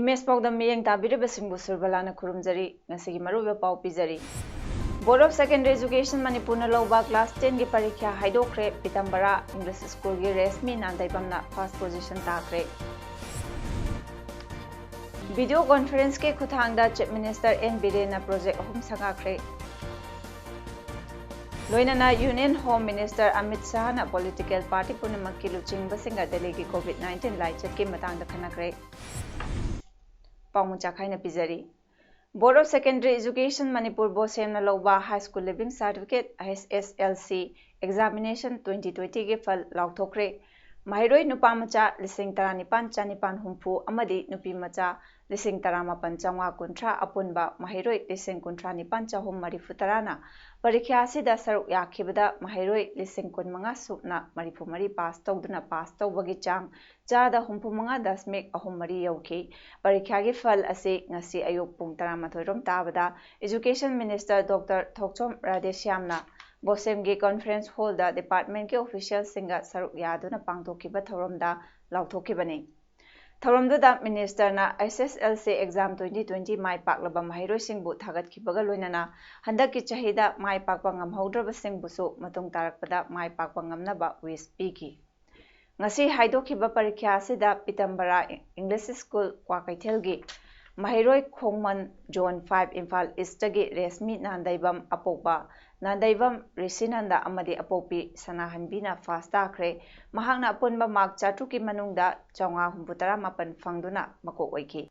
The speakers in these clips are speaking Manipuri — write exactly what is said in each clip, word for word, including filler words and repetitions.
ꯏꯃꯦꯖ ꯄꯥꯎꯗꯝ ꯃꯤꯠꯌꯦꯡ ꯇꯥꯕꯤꯔꯤꯕꯁꯤꯡꯕꯨ ꯁꯨꯔꯕꯂꯥꯅ ꯈꯨꯔꯨꯝꯖꯔꯤ꯫ ꯉꯁꯤꯒꯤ ꯃꯔꯨꯑꯣꯏꯕ ꯄꯥꯎ ꯄꯤꯖꯔꯤ꯫ Board of Secondary Education ꯃꯅꯤꯄꯨꯔꯅ ꯂꯧꯕ class ten ꯒꯤ ꯄꯔꯤꯈ꯭ꯌꯥ ꯍꯥꯏꯗꯣꯛꯈ꯭ꯔꯦ꯫ ꯄꯤꯇꯝꯕꯔꯥ English School ꯒꯤ ꯔꯦꯁꯃꯤ ꯅꯥꯟꯗꯩꯕꯝꯅ first position ꯇꯥꯈ꯭ꯔꯦ꯫ Video conference ꯀꯤ ꯈꯨꯠꯊꯥꯡꯗ Chief Minister N ꯕꯤꯔꯦꯟꯅ project ꯑꯍꯨꯝ ꯁꯪꯒꯥꯈ꯭ꯔꯦ꯫ ꯂꯣꯏꯅꯅ Union Home Minister Amit ꯁꯥꯍꯅ political party ꯄꯨꯝꯅꯃꯛꯀꯤ ꯂꯨꯆꯤꯡꯕꯁꯤꯡꯒ ꯗꯦꯜꯂꯤꯒꯤ COVID nineteen ꯂꯥꯏꯆꯠꯀꯤ ꯃꯇꯥꯡꯗ ꯈꯟꯅꯈ꯭ꯔꯦ꯫ ꯄꯥꯎꯃꯤ ꯆꯥꯈꯥꯏꯅ ꯄꯤꯖꯔꯤ꯫ Board of Secondary Education Manipur ꯕꯣꯁꯦꯝꯅ ꯂꯧꯕ High School Leaving Certificate, H S L C, Examination twenty twenty ꯒꯤ ꯐꯜ ꯂꯥꯎꯊꯣꯛꯈ꯭ꯔꯦ꯫ ꯃꯍꯩꯔꯣꯏ ꯅꯨꯄꯥ ꯃꯆꯥ ꯂꯤꯁꯤꯡ ꯇꯔꯥꯅꯤꯄꯥꯟ ꯆꯅꯤꯄꯥꯟ ꯍꯨꯝꯐꯨ ꯑꯃꯗꯤ ꯅꯨꯄꯤ ꯃꯆꯥ ꯂꯤꯁꯤꯡ ꯇꯔꯥꯃꯥꯄꯟ ꯆꯥꯝꯃꯉꯥ ꯀꯨꯟꯊ꯭ꯔꯥ, ꯑꯄꯨꯟꯕ ꯃꯍꯩꯔꯣꯏ ꯂꯤꯁꯤꯡ ꯀꯨꯟꯊ꯭ꯔꯥ ꯅꯤꯄꯥꯟ ꯆꯍꯨꯝ ꯃꯔꯤꯐꯨ ꯇꯔꯥꯅ ꯄꯔꯤꯈ꯭ꯌꯥ ꯑꯁꯤꯗ ꯁꯔꯨꯛ ꯌꯥꯈꯤꯕꯗ ꯃꯍꯩꯔꯣꯏ ꯂꯤꯁꯤꯡ ꯀꯨꯟꯃꯉꯥ ꯁꯨꯞꯅ ꯃꯔꯤꯐꯨ ꯃꯔꯤ pass ꯇꯧꯗꯨꯅ pass ꯇꯧꯕꯒꯤ ꯆꯥꯡ ꯆꯥꯗ ꯍꯨꯝꯐꯨ ꯃꯉꯥ ꯗꯁꯃꯤꯛ ꯑꯍꯨꯝ ꯃꯔꯤ ꯌꯧꯈꯤ꯫ ꯄꯔꯤꯈ꯭ꯌꯥꯒꯤ ꯐꯜ ꯑꯁꯤ ꯉꯁꯤ ꯑꯌꯨꯛ ꯄꯨꯡ ꯇꯔꯥꯃꯥꯊꯣꯏ ꯔꯣꯝ ꯇꯥꯕꯗ Education Minister Doctor ꯊꯣꯛꯆꯣꯝ ꯔꯥꯙꯦꯁ꯭ꯌꯥꯝꯅ ꯕꯣꯁꯦꯝꯒꯤ conference hall ꯗ department ꯀꯤ official ꯁꯤꯡꯒ ꯁꯔꯨꯛ ꯌꯥꯗꯨꯅ ꯄꯥꯡꯊꯣꯛꯈꯤꯕ ꯊꯧꯔꯝꯗ ꯂꯥꯎꯊꯣꯛꯈꯤꯕꯅꯤ꯫ ꯊꯧꯔꯝꯗꯨꯗ minister ꯅ H S L C exam twenty twenty ꯃꯥꯏ ꯄꯥꯛꯂꯕ ꯃꯍꯩꯔꯣꯏꯁꯤꯡꯕꯨ ꯊꯥꯒꯠꯈꯤꯕꯒ ꯂꯣꯏꯅꯅ ꯍꯟꯗꯛꯀꯤ ꯆꯍꯤꯗ ꯃꯥꯏ ꯄꯥꯛꯄ ꯉꯝꯍꯧꯗ꯭ꯔꯕꯁꯤꯡꯕꯨꯁꯨ ꯃꯇꯨꯡ ꯇꯥꯔꯛꯄꯗ ꯃꯥꯏ ꯄꯥꯛꯄ ꯉꯝꯅꯕ wish ꯄꯤꯈꯤ꯫ ꯉꯁꯤ ꯍꯥꯏꯗꯣꯛꯈꯤꯕ ꯄꯔꯤꯈ꯭ꯌꯥ ꯑꯁꯤꯗ ꯄꯤꯇꯝꯕꯔꯥ English School ꯀ꯭ꯋꯥꯀꯩꯊꯦꯜꯒꯤ ꯃꯍꯩꯔꯣꯏ ꯈꯣꯡꯃꯟ, Zone five, ꯏꯝꯐꯥꯜ East ꯇꯒꯤ ꯔꯦꯁꯃꯤ ꯅꯥꯟꯗꯩꯕꯝ, ꯑꯄꯣꯛꯄ ꯅꯥꯟꯗꯩꯕꯝ ꯔꯤꯁꯤꯅꯟꯗ ꯑꯃꯗꯤ ꯑꯄꯣꯛꯄꯤ ꯁꯅꯥꯍꯟꯕꯤꯅ first ꯇꯥꯈ꯭ꯔꯦ꯫ ꯃꯍꯥꯛꯅ ꯑꯄꯨꯟꯕ mark ꯆꯥꯇ꯭ꯔꯨꯛꯀꯤ ꯃꯅꯨꯡꯗ ꯆꯥꯝꯃꯉꯥ ꯍꯨꯝꯐꯨ ꯇꯔꯥ ꯃꯥꯄꯟ ꯐꯪꯗꯨꯅ ꯃꯀꯣꯛ ꯑꯣꯏꯈꯤ꯫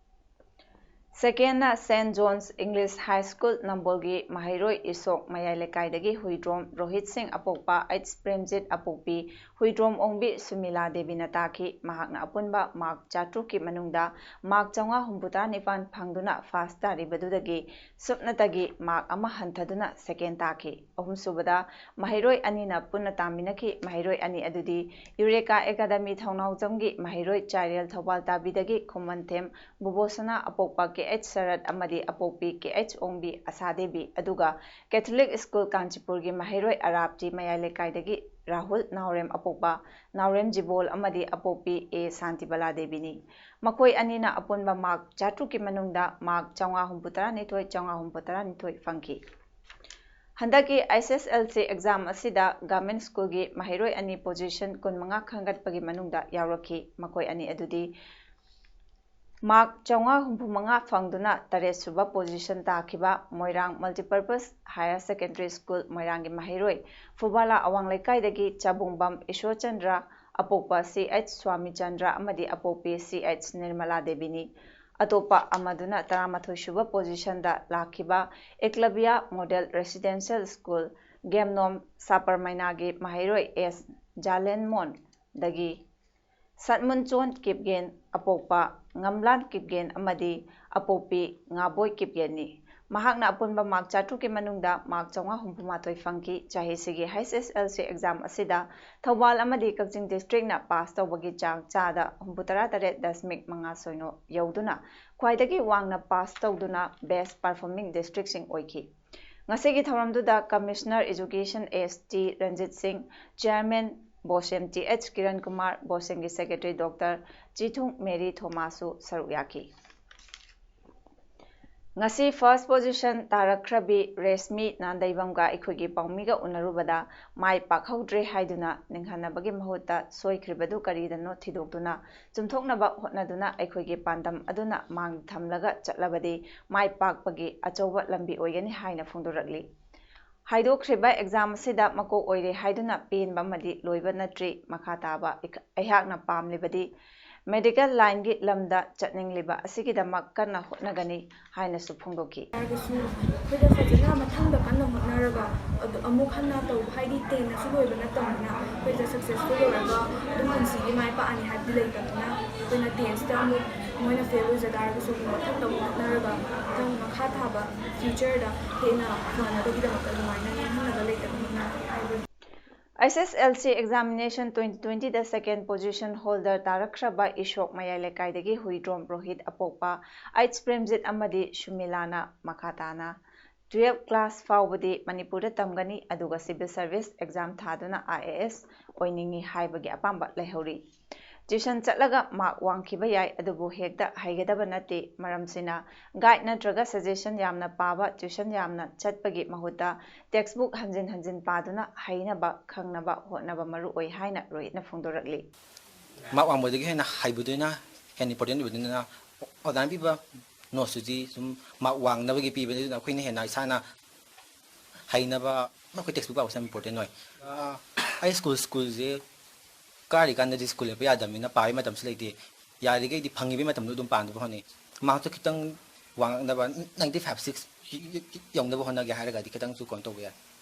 Secondꯅ Saint John's English High School ꯅꯝꯕꯣꯜꯒꯤ ꯃꯍꯩꯔꯣꯏ ꯏꯁꯣꯛ ꯃꯌꯥꯏ ꯂꯩꯀꯥꯏꯗꯒꯤ ꯍꯨꯏꯗ꯭ꯔꯣꯝ ꯔꯣꯍꯤꯠ ꯁꯤꯡ ꯑꯄꯣꯛꯄ ꯑꯩꯆ ꯄ꯭ꯔꯦꯝꯖꯤꯠ ꯑꯄꯣꯛꯄꯤ ꯍꯨꯏꯗ꯭ꯔꯣꯝ ꯑꯣꯡꯕꯤ ꯁꯨꯃꯤꯂꯥ ꯗꯦꯕꯤꯅ ꯇꯥꯈꯤ꯫ ꯃꯍꯥꯛꯅ ꯑꯄꯨꯟꯕ ꯃꯥꯔꯛ ꯆꯥꯇ꯭ꯔꯨꯛꯀꯤ ꯃꯅꯨꯡꯗ ꯃꯥꯔꯛ ꯆꯥꯝꯃꯉꯥ ꯍꯨꯝꯐꯨꯇꯔꯥ ꯅꯤꯄꯥꯟ ꯐꯪꯗꯨꯅ ꯐꯥꯔꯁ ꯇꯥꯔꯤꯕꯗꯨꯗꯒꯤ ꯁꯨꯞꯅꯇꯒꯤ ꯃꯥꯔꯛ ꯑꯃ ꯍꯟꯊꯗꯨꯅ ꯁꯦꯀꯦꯟ ꯇꯥꯈꯤ꯫ ꯑꯍꯨꯝꯁꯨꯕꯗ ꯃꯍꯩꯔꯣꯏ ꯑꯅꯤꯅ ꯄꯨꯟꯅ ꯇꯥꯃꯤꯟꯅꯈꯤ꯫ ꯃꯍꯩꯔꯣꯏ ꯑꯅꯤ ꯑꯗꯨꯗꯤ ꯌꯨꯔꯦꯀꯥ ꯑꯦꯀꯥꯗꯃꯤ ꯊꯧꯅꯥꯎꯖꯝꯒꯤ ꯃꯍꯩꯔꯣꯏ ꯆꯥꯏꯔꯦꯜ ꯊꯧꯕꯥꯜ ꯇꯥꯕꯤꯗꯒꯤ ꯈꯨꯃꯟꯊꯦꯝ ꯕꯨꯕꯣꯁꯅꯥ ꯑꯄꯣꯛꯄ ꯀꯦ ꯑꯩꯆ ꯁꯔꯠ ꯑꯃꯗꯤ ꯑꯄꯣꯛꯄꯤ ꯀꯦ ꯑꯩꯆ ꯑꯣꯡꯕꯤ ꯑꯁꯥꯗꯦꯕꯤ, ꯑꯗꯨꯒ ꯀꯦꯊꯣꯂꯤꯛ ꯁ꯭ꯀꯨꯜ ꯀꯥꯟꯆꯤꯄꯨꯔꯒꯤ ꯃꯍꯩꯔꯣꯏ ꯑꯔꯥꯞꯇꯤ ꯃꯌꯥꯏ ꯂꯩꯀꯥꯏꯗꯒꯤ ꯔꯥꯍꯨꯜ ꯅꯥꯎꯔꯦꯝ ꯑꯄꯣꯛꯄ ꯅꯥꯎꯔꯦꯝ ꯖꯤꯕꯣꯜ ꯑꯃꯗꯤ ꯑꯄꯣꯛꯄꯤ ꯑꯦ ꯁꯥꯟꯇꯤꯕꯂꯥ ꯗꯦꯕꯤꯅꯤ꯫ ꯃꯈꯣꯏ ꯑꯅꯤꯅ ꯑꯄꯨꯟꯕ ꯃꯥꯔꯛ ꯆꯥꯇ꯭ꯔꯨꯛꯀꯤ ꯃꯅꯨꯡꯗ ꯃꯥꯔꯛ ꯆꯥꯝꯃꯉꯥ ꯍꯨꯝꯐꯨꯇꯔꯥꯅꯤꯊꯣꯏ, ꯆꯥꯝꯃꯉꯥ ꯍꯨꯝꯐꯨꯇꯔꯥꯅꯤꯊꯣꯏ ꯐꯪꯈꯤ꯫ ꯍꯟꯗꯛꯀꯤ ꯑꯩꯆ ꯑꯦꯁ ꯑꯦꯜ ꯁꯤ ꯑꯦꯛꯖꯥꯝ ꯑꯁꯤꯗ ꯒꯚꯔꯟꯃꯦꯟꯠ ꯁ꯭ꯀꯨꯜꯒꯤ ꯃꯍꯩꯔꯣꯏ ꯑꯅꯤ ꯄꯣꯖꯤꯁꯟ ꯀꯨꯟꯃꯉꯥ ꯈꯟꯒꯠꯄꯒꯤ ꯃꯅꯨꯡꯗ ꯌꯥꯎꯔꯛꯈꯤ꯫ ꯃꯈꯣꯏ ꯑꯅꯤ ꯑꯗꯨꯗꯤ ꯃꯥꯔꯛ ꯆꯥꯝꯃꯉꯥ ꯍꯨꯝꯐꯨꯃꯉꯥ ꯐꯪꯗꯨꯅ ꯇꯔꯦꯠ ꯁꯨꯕ ꯄꯣꯖꯤꯁꯟ ꯇꯥꯈꯤꯕ ꯃꯣꯏꯔꯥꯡ ꯃꯜꯇꯤꯄꯔꯄꯁ ꯍꯥꯌꯔ ꯁꯦꯀꯦꯟꯗꯔꯤ ꯁ꯭ꯀꯨꯜ ꯃꯣꯏꯔꯥꯡꯒꯤ ꯃꯍꯩꯔꯣꯏ ꯐꯨꯕꯥꯂꯥ ꯑꯋꯥꯡ ꯂꯩꯀꯥꯏꯗꯒꯤ ꯆꯥꯕꯨꯡꯕꯝ ꯏꯁꯣꯔꯆꯟꯗ꯭ꯔ ꯑꯄꯣꯛꯄ ꯁꯤ ꯑꯩꯆ ꯁ꯭ꯋꯥꯃꯤꯆꯟꯗ꯭ꯔ ꯑꯃꯗꯤ ꯑꯄꯣꯛꯄꯤ ꯁꯤ ꯑꯩꯆ ꯅꯤꯔꯃꯂꯥ ꯗꯦꯕꯤꯅꯤ꯫ ꯑꯇꯣꯞꯄ ꯑꯃꯗꯨꯅ ꯇꯔꯥꯃꯥꯊꯣꯏ ꯁꯨꯕ ꯄꯣꯖꯤꯁꯟꯗ ꯂꯥꯛꯈꯤꯕ ꯑꯦꯀꯂꯕꯤꯌꯥ ꯃꯣꯗꯦꯜ ꯔꯦꯁꯤꯗꯦꯟꯁꯤꯌꯦꯜ ꯁ꯭ꯀꯨꯜ ꯒꯦꯝꯅꯣꯝ ꯁꯥꯄꯔꯃꯩꯅꯥꯒꯤ ꯃꯍꯩꯔꯣꯏ ꯑꯦꯁ ꯖꯥꯂꯦꯟꯃꯣꯟꯗꯒꯤ ꯁꯠꯃꯨꯟꯆꯣꯟ ꯀꯤꯞꯒꯦꯟ ꯑꯄꯣꯛꯄ ꯉꯝꯂꯥꯟ ꯀꯤꯞꯒꯦꯟ ꯑꯃꯗꯤ ꯑꯄꯣꯛꯄꯤ ꯉꯥꯕꯣꯏ ꯀꯤꯞꯒꯦꯟꯅꯤ꯫ ꯃꯍꯥꯛꯅ ꯑꯄꯨꯟꯕ ꯃꯥꯔꯛ ꯆꯥꯇ꯭ꯔꯨꯛꯀꯤ ꯃꯅꯨꯡꯗ ꯃꯥꯔꯛ ꯆꯥꯝꯃꯉꯥ ꯍꯨꯝꯐꯨꯃꯥꯊꯣꯏ ꯐꯪꯈꯤ꯫ ꯆꯍꯤꯁꯤꯒꯤ ꯑꯩꯆ ꯑꯦꯁ ꯑꯦꯜ ꯁꯤ ꯑꯦꯛꯖꯥꯝ ꯑꯁꯤꯗ ꯊꯧꯕꯥꯜ ꯑꯃꯗꯤ ꯀꯛꯆꯤꯡ ꯗꯤꯁꯇ꯭ꯔꯤꯛꯅ ꯄꯥꯁ ꯇꯧꯕꯒꯤ ꯆꯥꯡ ꯆꯥꯗ ꯍꯨꯝꯐꯨꯇꯔꯥ ꯇꯔꯦꯠ ꯗꯁꯃꯤꯛ ꯃꯉꯥ ꯁꯣꯏꯅꯣ ꯌꯧꯗꯨꯅ ꯈ꯭ꯋꯥꯏꯗꯒꯤ ꯋꯥꯡꯅ ꯄꯥꯁ ꯇꯧꯗꯨꯅ ꯕꯦꯁ ꯄꯔꯐꯣꯔꯃꯤꯡ ꯗꯤꯁꯇ꯭ꯔꯤꯛꯁꯤꯡ ꯑꯣꯏꯈꯤ꯫ ꯉꯁꯤꯒꯤ ꯊꯧꯔꯝꯗꯨꯗ commissioner education S T Ranjit Singh, chairman BOSEM T H Kiran Kumar, ꯕꯣꯁꯦꯝꯒꯤ ꯁꯦꯀ꯭ꯔꯦꯇꯔꯤ ꯗꯣꯛꯇꯔ ꯆꯤꯊꯨꯡ ꯃꯦꯔꯤ ꯊꯣꯃꯥꯁꯁꯨ ꯁꯔꯨꯛ ꯌꯥꯈꯤ꯫ ꯉꯁꯤ ꯐꯥꯔꯁ ꯄꯣꯖꯤꯁꯟ ꯇꯥꯔꯛꯈ꯭ꯔꯕꯤ ꯔꯦꯁꯃꯤ ꯅꯥꯟꯗꯩꯕꯝꯒ ꯑꯩꯈꯣꯏꯒꯤ ꯄꯥꯎꯃꯤꯒ ꯎꯅꯔꯨꯕꯗ ꯃꯥꯏ ꯄꯥꯛꯍꯧꯗ꯭ꯔꯦ ꯍꯥꯏꯗꯨꯅ ꯅꯤꯡꯍꯟꯅꯕꯒꯤ ꯃꯍꯨꯠꯇ ꯁꯣꯏꯈ꯭ꯔꯤꯕꯗꯨ ꯀꯔꯤꯗꯅꯣ ꯊꯤꯗꯣꯛꯇꯨꯅ ꯆꯨꯝꯊꯣꯛꯅꯕ ꯍꯣꯠꯅꯗꯨꯅ ꯑꯩꯈꯣꯏꯒꯤ ꯄꯥꯟꯗꯝ ꯑꯗꯨꯅ ꯃꯥꯡ ꯊꯝꯂꯒ ꯆꯠꯂꯕꯗꯤ ꯃꯥꯏ ꯄꯥꯛꯄꯒꯤ ꯑꯆꯧꯕ ꯂꯝꯕꯤ ꯑꯣꯏꯒꯅꯤ ꯍꯥꯏꯅ ꯐꯣꯡꯗꯣꯔꯛꯂꯤ꯫ ꯍꯥꯏꯗꯣꯛꯈ꯭ꯔꯤꯕ ꯑꯦꯛꯖꯥꯝ ꯑꯁꯤꯗ ꯃꯀꯣꯛ ꯑꯣꯏꯔꯦ ꯍꯥꯏꯗꯨꯅ ꯄꯦꯟꯕ ꯑꯃꯗꯤ ꯂꯣꯏꯕ ꯅꯠꯇ꯭ꯔꯤ꯫ ꯃꯈꯥ ꯇꯥꯕ ꯑꯩꯍꯥꯛꯅ ꯄꯥꯝꯂꯤꯕꯗꯤ ꯃꯦꯗꯤꯀꯦꯜ ꯂꯥꯏꯟꯒꯤ ꯂꯝꯗ ꯆꯠꯅꯤꯡꯂꯤꯕ ꯑꯁꯤꯒꯤꯗꯃꯛ ꯀꯟꯅ ꯍꯣꯠꯅꯒꯅꯤ ꯍꯥꯏꯅꯁꯨ ꯐꯣꯡꯗꯣꯛꯈꯤ꯫ ꯍꯥꯏꯔꯒꯁꯨ ꯑꯩꯈꯣꯏꯗ ꯐꯖꯅ ꯃꯊꯪꯗ ꯀꯟꯅ ꯍꯣꯠꯅꯔꯒ ꯑꯗꯨ ꯑꯃꯨꯛ ꯍꯟꯅ ꯇꯧꯕ, ꯍꯥꯏꯗꯤ ꯇꯦꯟꯅꯁꯨ ꯂꯣꯏꯕ ꯅꯠꯇꯕꯅꯤꯅ ꯑꯩꯈꯣꯏꯗ ꯁꯛꯁꯦꯁꯐꯨꯜ ꯑꯣꯏꯔꯒ ꯑꯗꯨꯝ ꯄꯨꯟꯁꯤꯒꯤ ꯃꯥꯏ ꯄꯥꯛꯑꯅꯤ ꯍꯥꯏꯕꯗꯤ ꯂꯩꯇꯕꯅꯤꯅ ꯑꯩꯈꯣꯏꯅ ꯇꯦꯟꯁꯤꯗ ꯑꯃꯨꯛ ꯃꯣꯏꯅ ꯐꯦꯜ ꯑꯣꯏꯖ ꯇꯥꯔꯒꯁꯨ ꯑꯃꯨꯛ ꯃꯊꯪꯗ ꯑꯃꯨꯛ ꯍꯣꯠꯅꯔꯒ ꯃꯊꯪ ꯃꯈꯥ ꯊꯥꯕ ꯐ꯭ꯌꯨꯆꯔꯗ ꯍꯦꯟꯅ ꯐꯅꯕꯒꯤꯗꯃꯛꯇ ꯑꯗꯨꯃꯥꯏꯅ ꯅꯤꯡꯍꯟꯅꯕ ꯂꯩꯇꯕꯅꯤꯅ ꯍꯥꯏꯕ꯫ S S L C examination twenty twenty ꯗ second position holder ꯇꯥꯔꯛꯈ꯭ꯔꯕ ꯏꯁꯣꯛ ꯃꯌꯥꯏ ꯂꯩꯀꯥꯏꯗꯒꯤ ꯍꯨꯏꯗ꯭ꯔꯣꯝ ꯔꯣꯍꯤꯠ, ꯑꯄꯣꯛꯄ ꯑꯩꯆ ꯄ꯭ꯔꯦꯝꯖꯤꯠ ꯑꯃꯗꯤ ꯁꯨꯃꯤꯂꯥꯅ ꯃꯈꯥ ꯇꯥꯅ twelve class ꯐꯥꯎꯕꯗꯤ ꯃꯅꯤꯄꯨꯔꯗ ꯇꯝꯒꯅꯤ, ꯑꯗꯨꯒ civil service exam ꯊꯥꯗꯨꯅ ꯑꯥꯏ ꯑꯦ ꯑꯦꯁ ꯑꯣꯏꯅꯤꯡꯏ ꯍꯥꯏꯕꯒꯤ ꯑꯄꯥꯝꯕ ꯂꯩꯍꯧꯔꯤ꯫ ꯇ꯭ꯌꯨꯁꯟ ꯆꯠꯂꯒ ꯃꯥꯔꯛ ꯋꯥꯡꯈꯤꯕ ꯌꯥꯏ, ꯑꯗꯨꯕꯨ ꯍꯦꯛꯇ ꯍꯩꯒꯗꯕ ꯅꯠꯇꯦ꯫ ꯃꯔꯝꯁꯤꯅ ꯒꯥꯏꯗ ꯅꯠꯇ꯭ꯔꯒ ꯁꯖꯦꯁꯟ ꯌꯥꯝꯅ ꯄꯥꯕ, ꯇ꯭ꯌꯨꯁꯟ ꯌꯥꯝꯅ ꯆꯠꯄꯒꯤ ꯃꯍꯨꯠꯇ ꯇꯦꯛꯁꯕꯨꯛ ꯍꯟꯖꯤꯟ ꯍꯟꯖꯤꯟ ꯄꯥꯗꯨꯅ ꯍꯩꯅꯕ ꯈꯪꯅꯕ ꯍꯣꯠꯅꯕ ꯃꯔꯨ ꯑꯣꯏ ꯍꯥꯏꯅ ꯔꯣꯍꯤꯠꯅ ꯐꯣꯡꯗꯣꯔꯛꯂꯤ꯫ ꯃꯥꯔꯛ ꯋꯥꯡꯕꯗꯒꯤ ꯍꯦꯟꯅ ꯍꯩꯕꯗꯨꯅ ꯍꯦꯟꯅ ꯏꯝꯄꯣꯔꯇꯦꯟ ꯑꯣꯏꯕꯅꯤꯅ ꯑꯣꯖꯥꯅ ꯄꯤꯕ ꯅꯣꯠꯁꯇꯨꯗꯤ ꯁꯨꯝ ꯃꯥꯔꯛ ꯋꯥꯡꯅꯕꯒꯤ ꯄꯤꯕꯅꯤ, ꯑꯗꯨꯅ ꯑꯩꯈꯣꯏꯅ ꯍꯦꯟꯅ ꯏꯁꯥꯅ ꯍꯩꯅꯕ ꯑꯩꯈꯣꯏ ꯇꯦꯛꯁꯕꯨꯛ ꯄꯥꯕꯁꯦ ꯌꯥꯝ ꯏꯝꯄꯣꯔꯇꯦꯟ ꯑꯣꯏ꯫ ꯑꯩ ꯁ꯭ꯀꯨꯜ ꯁ꯭ꯀꯨꯜꯁꯦ ꯀꯥꯔꯤꯀꯥꯟꯗꯗꯤ ꯁ꯭ꯀꯨꯜ ꯂꯦꯞꯄ ꯌꯥꯗꯕꯅꯤꯅ ꯄꯥꯕꯒꯤ ꯃꯇꯝꯁꯨ ꯂꯩꯇꯦ꯫ ꯌꯥꯔꯤꯈꯩꯗꯤ ꯐꯪꯉꯤꯕꯒꯤ ꯃꯇꯝꯗꯣ ꯑꯗꯨꯝ ꯄꯥꯅꯕ ꯍꯣꯠꯅꯩ꯫ ꯃꯥꯔꯛꯇꯣ ꯈꯤꯇꯪ ꯋꯥꯡꯉꯛꯅꯕ, ninety five six ꯌꯧꯅꯕ ꯍꯣꯠꯅꯒꯦ ꯍꯥꯏꯔꯒꯗꯤ ꯈꯤꯇꯪꯁꯨ ꯀꯩꯅꯣ ꯇꯧꯕ ꯌꯥꯏ,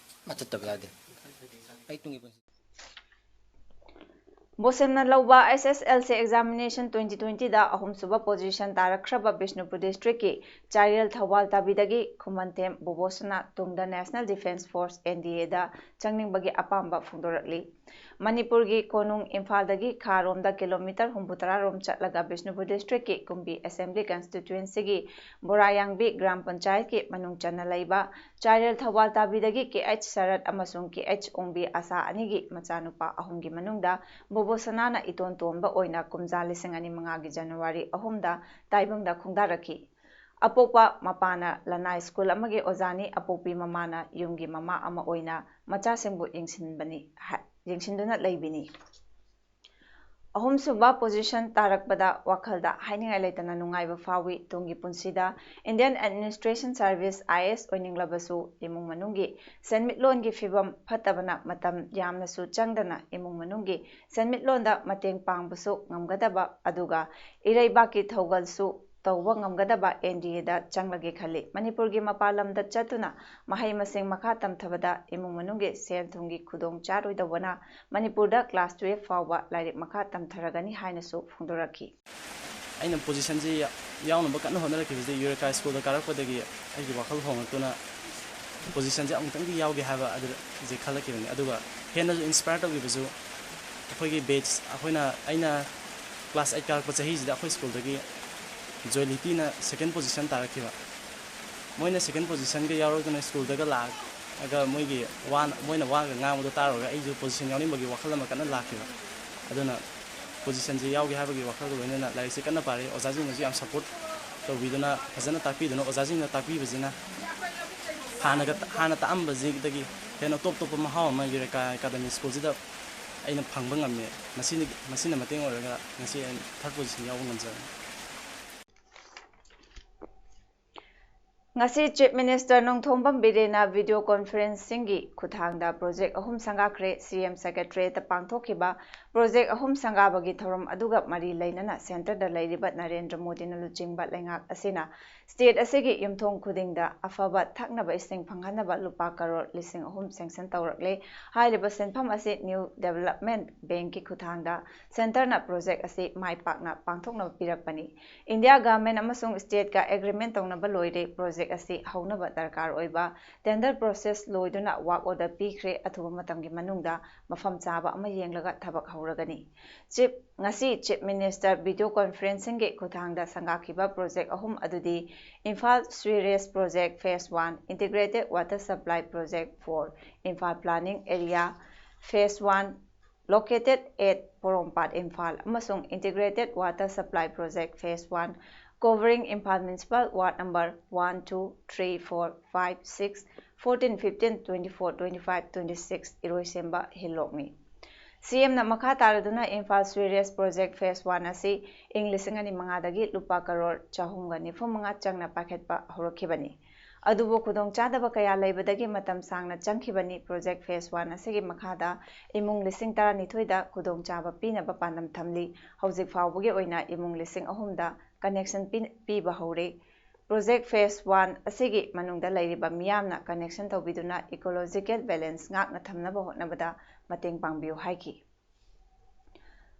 ꯃꯥ ꯆꯠꯇꯕ ꯌꯥꯗꯦ꯫ ꯑꯩ ꯇꯨꯡꯒꯤ ꯄꯨꯟꯁꯤ ꯕꯣꯁꯦꯝꯅ ꯂꯧꯕ S S L C examination twenty twenty ꯗ ꯑꯍꯨꯝꯁꯨꯕ position ꯇꯥꯔꯛꯈ꯭ꯔꯕ ꯕꯤꯁꯅꯨꯄꯨꯔ district ꯀꯤ ꯆꯥꯏꯔꯦꯜ ꯊꯧꯕꯥꯜ ꯇꯥꯕꯤꯗꯒꯤ ꯈꯨꯃꯟꯊꯦꯝ ꯕꯣꯕꯣꯁꯅꯥ ꯇꯨꯡꯗ National Defence Force, N D A ꯗ ꯆꯪꯅꯤꯡꯕꯒꯤ ꯑꯄꯥꯝꯕ ꯐꯣꯡꯗꯣꯔꯛꯂꯤ꯫ ꯃꯅꯤꯄꯨꯔꯒꯤ ꯀꯣꯅꯨꯡ ꯏꯝꯐꯥꯜꯗꯒꯤ ꯈꯥꯔꯣꯝꯗ ꯀꯤꯂꯣꯃꯤꯇꯔ ꯍꯨꯝꯐꯨꯇꯔꯥ ꯔꯣꯝ ꯆꯠꯂꯒ ꯕꯤꯁꯅꯨꯄꯨꯔ district ꯀꯤ ꯀꯨꯝꯕꯤ assembly constituency ꯒꯤ ꯕꯣꯔꯥꯌꯥꯡꯕꯤ ꯒ꯭ꯔꯥꯝ ꯄꯟꯆꯥꯌꯠꯀꯤ ꯃꯅꯨꯡ ꯆꯟꯅ ꯂꯩꯕ ꯆꯥꯏꯔꯦꯜ ꯊꯧꯕꯥꯜ ꯇꯥꯕꯤꯗꯒꯤ ꯀꯦ ꯑꯩꯆ ꯁꯔꯠ ꯑꯃꯁꯨꯡ ꯀꯦ ꯑꯩꯆ ꯑꯣꯡꯕꯤ ꯑꯁꯥ ꯑꯅꯤꯒꯤ ꯃꯆꯥꯅꯨꯄꯥ ꯑꯍꯨꯝꯒꯤ ꯃꯅꯨꯡꯗ ꯕꯣꯕꯣꯁꯅꯥꯅ ꯏꯇꯣꯟ ꯇꯣꯟꯕ ꯑꯣꯏꯅ ꯀꯨꯝꯖꯥ ꯂꯤꯁꯤꯡ ꯑꯅꯤ ꯃꯉꯥꯒꯤ ꯖꯅꯋꯥꯔꯤ ꯑꯍꯨꯝꯗ ꯇꯥꯏꯕꯪꯗ ꯈꯣꯡꯗꯥꯔꯛꯈꯤ꯫ ꯑꯄꯣꯛꯄ ꯃꯄꯥꯅ ꯂꯅꯥꯏ ꯁ꯭ꯀꯨꯜ ꯑꯃꯒꯤ ꯑꯣꯖꯥꯅꯤ, ꯑꯄꯣꯛꯄꯤ ꯃꯃꯥꯅ ꯌꯨꯝꯒꯤ ꯃꯃꯥ ꯑꯃ ꯑꯣꯏꯅ ꯃꯆꯥꯁꯤꯡꯕꯨ ꯌꯦꯡꯁꯤꯟꯕꯅꯤ, ꯍꯥꯏ-, ꯌꯦꯡꯁꯤꯟꯗꯨꯅ ꯂꯩꯕꯤꯅꯤ꯫ ꯑꯍꯨꯝꯁꯨꯕ position ꯇꯥꯔꯛꯄꯗ ꯋꯥꯈꯜꯗ ꯍꯥꯏꯅꯤꯡꯉꯥꯏ ꯂꯩꯇꯅ ꯅꯨꯡꯉꯥꯏꯕ ꯐꯥꯎꯏ꯫ ꯇꯨꯡꯒꯤ ꯄꯨꯟꯁꯤꯗ Indian Administration Service, I A S, ꯑꯣꯏꯅꯤꯡꯂꯕꯁꯨ ꯏꯃꯨꯡ ꯃꯅꯨꯡꯒꯤ ꯁꯦꯟꯃꯤꯠꯂꯣꯟꯒꯤ ꯐꯤꯕꯝ ꯐꯠꯇꯕꯅ ꯃꯇꯝ ꯌꯥꯝꯅꯁꯨ ꯆꯪꯗꯅ ꯏꯃꯨꯡ ꯃꯅꯨꯡꯒꯤ ꯁꯦꯟꯃꯤꯠꯂꯣꯟꯗ ꯃꯇꯦꯡ ꯄꯥꯡꯕꯁꯨ ꯉꯝꯒꯗꯕ, ꯑꯗꯨꯒ ꯏꯔꯩꯕꯥꯛꯀꯤ ꯊꯧꯒꯜꯁꯨ ꯇꯧꯕ ꯉꯝꯒꯗꯕ N D A ꯗ ꯆꯪꯂꯒꯦ ꯈꯜꯂꯤ꯫ ꯃꯅꯤꯄꯨꯔꯒꯤ ꯃꯄꯥꯟ ꯂꯝꯗ ꯆꯠꯇꯨꯅ ꯃꯍꯩ ꯃꯁꯤꯡ ꯃꯈꯥ ꯇꯝꯊꯕꯗ ꯏꯃꯨꯡ ꯃꯅꯨꯡꯒꯤ ꯁꯦꯜ ꯊꯨꯝꯒꯤ ꯈꯨꯗꯣꯡ ꯆꯥꯔꯣꯏꯗꯧꯕꯅ ꯃꯅꯤꯄꯨꯔꯗ class twelve ꯐꯥꯎꯕ ꯂꯥꯏꯔꯤꯛ ꯃꯈꯥ ꯇꯝꯊꯔꯒꯅꯤ ꯍꯥꯏꯅꯁꯨ ꯐꯣꯡꯗꯣꯔꯛꯈꯤ꯫ ꯑꯩꯅ position ꯁꯤ ꯌꯥꯎꯅꯕ ꯀꯟꯅ ꯍꯣꯠꯅꯔꯛꯈꯤꯕꯁꯤꯗ ꯌꯨꯔꯦꯀꯥ school ꯗ ꯀꯥꯔꯛꯄꯗꯒꯤ ꯑꯩꯒꯤ ꯋꯥꯈꯜ ꯍꯣꯡꯂꯛꯇꯨꯅ position ꯁꯦ ꯑꯃꯨꯛꯇꯪꯗꯤ ꯌꯥꯎꯒꯦ ꯍꯥꯏꯕ ꯑꯗꯨꯁꯦ ꯈꯜꯂꯛꯈꯤꯕꯅꯤ꯫ ꯑꯗꯨꯒ ꯍꯦꯟꯅꯁꯨ inspire ꯇꯧꯈꯤꯕꯁꯨ ꯑꯩꯈꯣꯏꯒꯤ batch, ꯑꯩꯈꯣꯏꯅ, ꯑꯩꯅ class eight ꯀꯥꯔꯛꯄ ꯆꯍꯤꯁꯤꯗ ꯑꯩꯈꯣꯏ school ꯗꯒꯤ ꯖꯣꯏꯂꯤꯇꯤꯅ second position ꯇꯥꯔꯛꯈꯤꯕ꯫ ꯃꯣꯏꯅ second position ꯒ ꯌꯥꯎꯔꯛꯇꯨꯅ school ꯗꯒ ꯂꯥꯛꯑꯒ ꯃꯣꯏꯒꯤ ꯋꯥ, ꯃꯣꯏꯅ ꯋꯥꯒ ꯉꯥꯡꯕꯗꯣ ꯇꯥꯔꯨꯔꯒ ꯑꯩꯁꯨ position ꯌꯥꯎꯅꯤꯡꯕꯒꯤ ꯋꯥꯈꯜ ꯑꯃ ꯀꯟꯅ ꯂꯥꯛꯈꯤꯕ꯫ ꯑꯗꯨꯅ position ꯁꯦ ꯌꯥꯎꯒꯦ ꯍꯥꯏꯕꯒꯤ ꯋꯥꯈꯜꯒ ꯂꯣꯏꯅꯅ ꯂꯥꯏꯔꯤꯛꯁꯦ ꯀꯟꯅ ꯄꯥꯔꯤ꯫ ꯑꯣꯖꯥꯁꯤꯡꯅꯁꯨ ꯌꯥꯝ support ꯇꯧꯕꯤꯗꯨꯅ, ꯐꯖꯅ ꯇꯥꯛꯄꯤꯗꯨꯅ, ꯑꯣꯖꯥꯁꯤꯡꯅ ꯇꯥꯛꯄꯤꯕꯁꯤꯅ ꯍꯥꯟꯅꯒ, ꯍꯥꯟꯅ ꯇꯥꯛꯑꯝꯕꯁꯤꯗꯒꯤ ꯍꯦꯟꯅ ꯇꯣꯞ ꯇꯣꯞꯄ ꯃꯍꯥꯎ ꯑꯃ ꯌꯨꯔꯦꯀꯥ Academy School ꯁꯤꯗ ꯑꯩꯅ ꯐꯪꯕ ꯉꯝꯃꯦ꯫ ꯃꯁꯤꯅ, ꯃꯁꯤꯅ ꯃꯇꯦꯡ ꯑꯣꯏꯔꯒ ꯉꯁꯤ ꯑꯩ third position ꯌꯥꯎꯕ ꯉꯝꯖꯕꯅꯤ꯫ ꯉꯁꯤ Chief Minister Nongthombam ꯕꯤꯔꯦꯟꯅ video conferencing ꯒꯤ ꯈꯨꯠꯊꯥꯡꯗ project ꯑꯍꯨꯝ ꯁꯪꯒꯥꯈ꯭ꯔꯦ꯫ C M Secretariat ꯇ ꯄꯥꯡꯊꯣꯛꯈꯤꯕ project ꯑꯍꯨꯝ ꯁꯪꯒꯥꯕꯒꯤ ꯊꯧꯔꯝ ꯑꯗꯨꯒ ꯃꯔꯤ ꯂꯩꯅꯅ centre ꯗ ꯂꯩꯔꯤꯕ ꯅꯔꯦꯟꯗ꯭ꯔ ꯃꯣꯗꯤꯅ ꯂꯨꯆꯤꯡꯕ ꯂꯩꯉꯥꯛ ꯑꯁꯤꯅ state ꯑꯁꯤꯒꯤ ꯌꯨꯝꯊꯣꯡ ꯈꯨꯗꯤꯡꯗ ꯑꯐꯕ ꯊꯛꯅꯕ ꯏꯁꯤꯡ ꯐꯪꯍꯟꯅꯕ ꯂꯨꯄꯥ ꯀꯔꯣꯔ ꯂꯤꯁꯤꯡ ꯑꯍꯨꯝ sanction ꯇꯧꯔꯛꯂꯦ꯫ ꯍꯥꯏꯔꯤꯕ ꯁꯦꯟꯐꯝ ꯑꯁꯤ New Development Bank ꯀꯤ ꯈꯨꯠꯊꯥꯡꯗ centre ꯅ project ꯑꯁꯤ ꯃꯥꯏ ꯄꯥꯛꯅ ꯄꯥꯡꯊꯣꯛꯅꯕ ꯄꯤꯔꯛꯄꯅꯤ꯫ India Government ꯑꯃꯁꯨꯡ state ꯀ agreement ꯇꯧꯅꯕ ꯂꯣꯏꯔꯦ꯫ Project ꯑꯁꯤ ꯍꯧꯅꯕ ꯗꯔꯀꯥꯔ ꯑꯣꯏꯕ tender process ꯂꯣꯏꯗꯨꯅ work order ꯄꯤꯈ꯭ꯔꯦ꯫ ꯑꯊꯨꯕ ꯃꯇꯝꯒꯤ ꯃꯅꯨꯡꯗ ꯃꯐꯝ ꯆꯥꯕ ꯑꯃ ꯌꯦꯡꯂꯒ ꯊꯕꯛ ꯍꯧꯔꯒꯅꯤ꯫ Chief, ꯉꯁꯤ Chief Minister video conferencing ꯒꯤ ꯈꯨꯠꯊꯥꯡꯗ ꯁꯪꯒꯥꯈꯤꯕ project ꯑꯍꯨꯝ ꯑꯗꯨꯗꯤ Imphal Sewerage Project Phase one, Integrated Water Supply Project four, Imphal Planning Area Phase one, located at ꯄꯣꯔꯣꯝꯄꯥꯠ, ꯏꯝꯐꯥꯜ, ꯑꯃꯁꯨꯡ Integrated Water Supply Project Phase one, covering Imphal Municipal Ward number one, two, three, four, five, six, fourteen, fifteen, twenty-four, twenty-five, twenty-six, ꯏꯔꯣꯏꯁꯦꯝꯕ ꯍꯤꯜꯂꯣꯛꯅꯤ꯫ ꯁꯤ ꯑꯦꯝꯅ ꯃꯈꯥ ꯇꯥꯔꯗꯨꯅ Imphal sewerage project phase one ꯑꯁꯤ ꯏꯪ ꯂꯤꯁꯤꯡ ꯑꯅꯤ ꯃꯉꯥꯗꯒꯤ ꯂꯨꯄꯥ ꯀꯔꯣꯔ ꯆꯍꯨꯝꯒ ꯅꯤꯐꯨ ꯃꯉꯥ ꯆꯪꯅ ꯄꯥꯏꯈꯠꯄ ꯍꯧꯔꯛꯈꯤꯕꯅꯤ꯫ ꯑꯗꯨꯕꯨ ꯈꯨꯗꯣꯡꯆꯥꯗꯕ ꯀꯌꯥ ꯂꯩꯕꯗꯒꯤ ꯃꯇꯝ ꯁꯥꯡꯅ ꯆꯪꯈꯤꯕꯅꯤ꯫ Project phase one ꯑꯁꯤꯒꯤ ꯃꯈꯥꯗ ꯏꯃꯨꯡ ꯂꯤꯁꯤꯡ ꯇꯔꯥꯅꯤꯊꯣꯏꯗ ꯈꯨꯗꯣꯡꯆꯥꯕ ꯄꯤꯅꯕ ꯄꯥꯟꯗꯝ ꯊꯝꯂꯤ꯫ ꯍꯧꯖꯤꯛ ꯐꯥꯎꯕꯒꯤ ꯑꯣꯏꯅ ꯏꯃꯨꯡ ꯂꯤꯁꯤꯡ ꯑꯍꯨꯝꯗ connection ꯄꯤ-, ꯄꯤꯕ ꯍꯧꯔꯦ꯫ Project phase one ꯑꯁꯤꯒꯤ ꯃꯅꯨꯡꯗ ꯂꯩꯔꯤꯕ ꯃꯤꯌꯥꯝꯅ connection ꯇꯧꯕꯤꯗꯨꯅ ecological balance ꯉꯥꯛꯅ ꯊꯝꯅꯕ ꯍꯣꯠꯅꯕꯗ ꯃꯇꯦꯡ ꯄꯥꯡꯕꯤꯌꯨ ꯍꯥꯏꯈꯤ꯫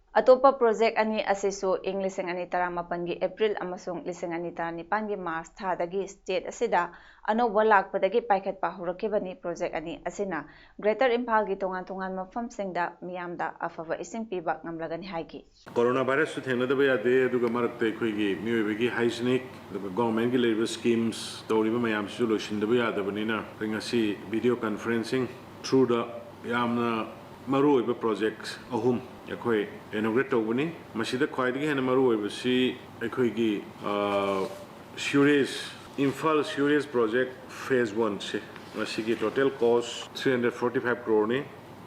ꯑꯇꯣꯞꯄ project ꯑꯅꯤ ꯑꯁꯤꯁꯨ ꯏꯪ ꯂꯤꯁꯤꯡ ꯑꯅꯤ ꯇꯔꯥꯃꯥꯄꯟꯒꯤ April ꯑꯃꯁꯨꯡ ꯂꯤꯁꯤꯡ ꯑꯅꯤ ꯇꯔꯥꯅꯤꯄꯥꯟꯒꯤ March ꯊꯥꯗꯒꯤ state ꯑꯁꯤꯗ ꯑꯅꯧꯕ ꯂꯥꯛꯄꯗꯒꯤ ꯄꯥꯏꯈꯠꯄ ꯍꯧꯔꯛꯈꯤꯕꯅꯤ꯫ Project ꯑꯅꯤ ꯑꯁꯤꯅ Greater ꯏꯝꯐꯥꯜꯒꯤ ꯇꯣꯉꯥꯟ ꯇꯣꯉꯥꯟꯕ ꯃꯐꯝꯁꯤꯡꯗ ꯃꯤꯌꯥꯝꯗ ꯑꯐꯕ ꯏꯁꯤꯡ ꯄꯤꯕ ꯉꯝꯂꯒꯅꯤ ꯍꯥꯏꯈꯤ꯫ Corona virusꯁꯨ ꯊꯦꯡꯅꯗꯕ ꯌꯥꯗꯦ, ꯑꯗꯨꯒ ꯃꯔꯛꯇ ꯑꯩꯈꯣꯏꯒꯤ ꯃꯤꯑꯣꯏꯕꯒꯤ hygienic, ꯑꯗꯨꯒ governmentꯀꯤ ꯂꯩꯔꯤꯕ schemes ꯇꯧꯔꯤꯕ ꯃꯌꯥꯝꯁꯤꯁꯨ ꯂꯣꯏꯁꯤꯟꯗꯕ ꯌꯥꯗꯕꯅꯤꯅ, ꯑꯩꯈꯣꯏ ꯉꯁꯤ video conferencing throughꯗ ꯌꯥꯝꯅ ꯃꯔꯨꯑꯣꯏꯕ project ꯑꯍꯨꯝ ꯑꯩꯈꯣꯏ inaugurate ꯇꯧꯕꯅꯤ꯫ ꯃꯁꯤꯗ ꯈ꯭ꯋꯥꯏꯗꯒꯤ ꯍꯦꯟꯅ ꯃꯔꯨꯑꯣꯏꯕꯁꯤ ꯑꯩꯈꯣꯏꯒꯤ, ꯑ, sewerage, Imphal sewerage project phase oneꯁꯦ, ꯃꯁꯤꯒꯤ total cost three hundred forty five croreꯅꯤ꯫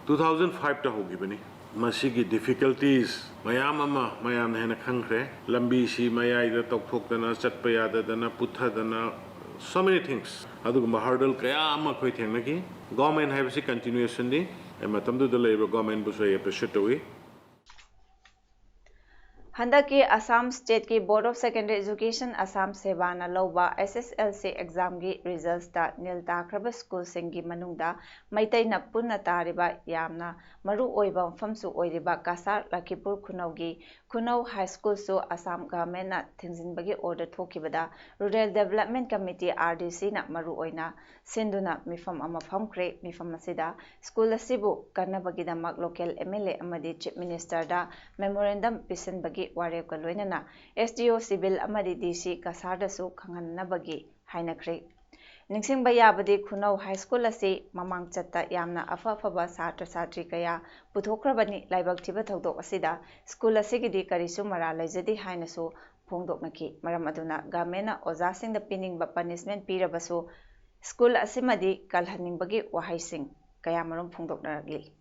Two thousand fiveꯇ ꯍꯧꯈꯤꯕꯅꯤ꯫ ꯃꯁꯤꯒꯤ difficulties ꯃꯌꯥꯝ ꯑꯃ ꯃꯌꯥꯝꯅ ꯍꯦꯟꯅ ꯈꯪꯈ꯭ꯔꯦ꯫ ꯂꯝꯕꯤꯁꯤ ꯃꯌꯥꯏꯗ ꯇꯧꯊꯣꯛꯇꯅ, ꯆꯠꯄ ꯌꯥꯗꯗꯅ, ꯄꯨꯠꯊꯗꯅ, so many things꯫ ꯑꯗꯨꯒꯨꯝꯕ hurdle ꯀꯌꯥ ꯑꯃ ꯑꯩꯈꯣꯏ ꯊꯦꯡꯅꯈꯤ꯫ Government ꯍꯥꯏꯕꯁꯤ continuationꯅꯤ꯫ ꯑꯩ ꯃꯇꯝꯗꯨꯗ ꯂꯩꯔꯤꯕ governmentꯕꯨꯁꯨ ꯑꯩ appreciate ꯇꯧꯏ꯫ ꯍꯟꯗꯛꯀꯤ Assam stateꯀꯤ Board of Secondary Education, Assam ꯁꯦꯕꯥꯅ ꯂꯧꯕ S S L C examꯒꯤ resultsꯇ ꯅꯤꯜ ꯇꯥꯈ꯭ꯔꯕ schoolꯁꯤꯡꯒꯤ ꯃꯅꯨꯡꯗ ꯃꯩꯇꯩꯅ ꯄꯨꯟꯅ ꯇꯥꯔꯤꯕ ꯌꯥꯝꯅ ꯃꯔꯨ ꯑꯣꯏꯕ ꯃꯐꯝꯁꯨ ꯑꯣꯏꯔꯤꯕ Cachar ꯂꯈꯤꯄꯨꯔ ꯈꯨꯅꯧꯒꯤ ꯈꯨꯅꯧ High Schoolꯁꯨ Assam governmentꯅ ꯊꯤꯡꯖꯤꯟꯕꯒꯤ order ꯊꯣꯛꯈꯤꯕꯗ Rural Development Committee, R D Cꯅ ꯃꯔꯨ ꯑꯣꯏꯅ ꯁꯤꯟꯗꯨꯅ ꯃꯤꯐꯝ ꯑꯃ ꯐꯝꯈ꯭ꯔꯦ꯫ ꯃꯤꯐꯝ ꯑꯁꯤꯗ school ꯑꯁꯤꯕꯨ ꯀꯟꯅꯕꯒꯤꯗꯃꯛ local M L A ꯑꯃꯗꯤ Chief Ministerꯗ memorandum ꯄꯤꯁꯤꯟꯕꯒꯤ ꯋꯥꯔꯦꯞꯀ ꯂꯣꯏꯅꯅ S D O civil ꯑꯃꯗꯤ D C ꯀꯁꯥꯔꯗꯁꯨ ꯈꯪꯍꯟꯅꯕꯒꯤ ꯍꯥꯏꯅꯈ꯭ꯔꯦ꯫ ꯅꯤꯡꯁꯤꯡꯕ ꯌꯥꯕꯗꯤ ꯈꯨꯅꯧ High School ꯑꯁꯤ ꯃꯃꯥꯡ ꯆꯠꯇ ꯌꯥꯝꯅ ꯑꯐ ꯑꯐꯕ ꯁꯥꯇ꯭ꯔ ꯁꯥꯇ꯭ꯔꯤ ꯀꯌꯥ ꯄꯨꯊꯣꯛꯈ꯭ꯔꯕꯅꯤ꯫ ꯂꯥꯏꯕꯛ ꯊꯤꯕ ꯊꯧꯗꯣꯛ ꯑꯁꯤꯗ school ꯑꯁꯤꯒꯤꯗꯤ ꯀꯔꯤꯁꯨ ꯃꯔꯥꯜ ꯂꯩꯖꯗꯦ ꯍꯥꯏꯅꯁꯨ ꯐꯣꯡꯗꯣꯛꯅꯈꯤ꯫ ꯃꯔꯝ ꯑꯗꯨꯅ governmentꯅ ꯑꯣꯖꯥꯁꯤꯡꯗ ꯄꯤꯅꯤꯡꯕ punishment ꯄꯤꯔꯕꯁꯨ school ꯑꯁꯤꯃꯗꯤ ꯀꯜꯍꯟꯅꯤꯡꯕꯒꯤ ꯋꯥꯍꯩꯁꯤꯡ ꯀꯌꯥꯃꯔꯨꯝ ꯐꯣꯡꯗꯣꯛꯅꯔꯛꯂꯤ꯫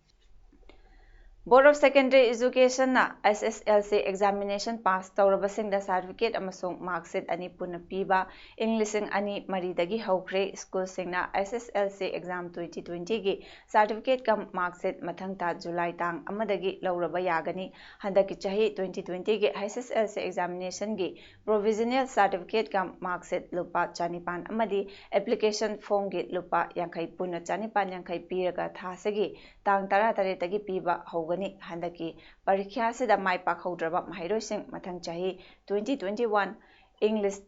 Board of Secondary Educationꯅ S S L C examination pass ꯇꯧꯔꯕꯁꯤꯡꯗ certificate ꯑꯃꯁꯨꯡ mark sheet ꯑꯅꯤ ꯄꯨꯟꯅ ꯄꯤꯕ ꯏꯪ ꯂꯤꯁꯤꯡ ꯑꯅꯤ ꯃꯔꯤꯗꯒꯤ ꯍꯧꯈ꯭ꯔꯦ꯫ ꯁ꯭ꯀꯨꯜꯁꯤꯡꯅ S S L C exam twenty twentyꯒꯤ certificate cum mark sheet ꯃꯊꯪ ꯊꯥ ꯖꯨꯂꯥꯏ ꯇꯥꯡ ꯑꯃꯗꯒꯤ ꯂꯧꯔꯕ ꯌꯥꯒꯅꯤ꯫ ꯍꯟꯗꯛꯀꯤ ꯆꯍꯤ twenty twentyꯒꯤ S S L C examinationꯒꯤ provisional certificate cum mark sheet ꯂꯨꯄꯥ ꯆꯅꯤꯄꯥꯟ ꯑꯃꯗꯤ application formꯒꯤ ꯂꯨꯄꯥ ꯌꯥꯡꯈꯩ, ꯄꯨꯟꯅ ꯆꯅꯤꯄꯥꯟ ꯌꯥꯡꯈꯩ ꯄꯤꯔꯒ ꯊꯥꯁꯤꯒꯤ ꯇꯥꯡ ꯇꯔꯥꯇꯔꯦꯠꯇꯒꯤ ꯄꯤꯕ ꯍꯧꯒꯅꯤ꯫ ꯍꯟꯗꯛꯀꯤ ꯄꯔꯤꯈ꯭ꯌꯥꯁꯤꯗ ꯃꯥꯏ ꯄꯥꯛꯍꯧꯗ꯭ꯔꯕ ꯃꯍꯩꯔꯣꯏꯁꯤꯡ ꯃꯊꯪ ꯆꯍꯤ twenty twenty-one English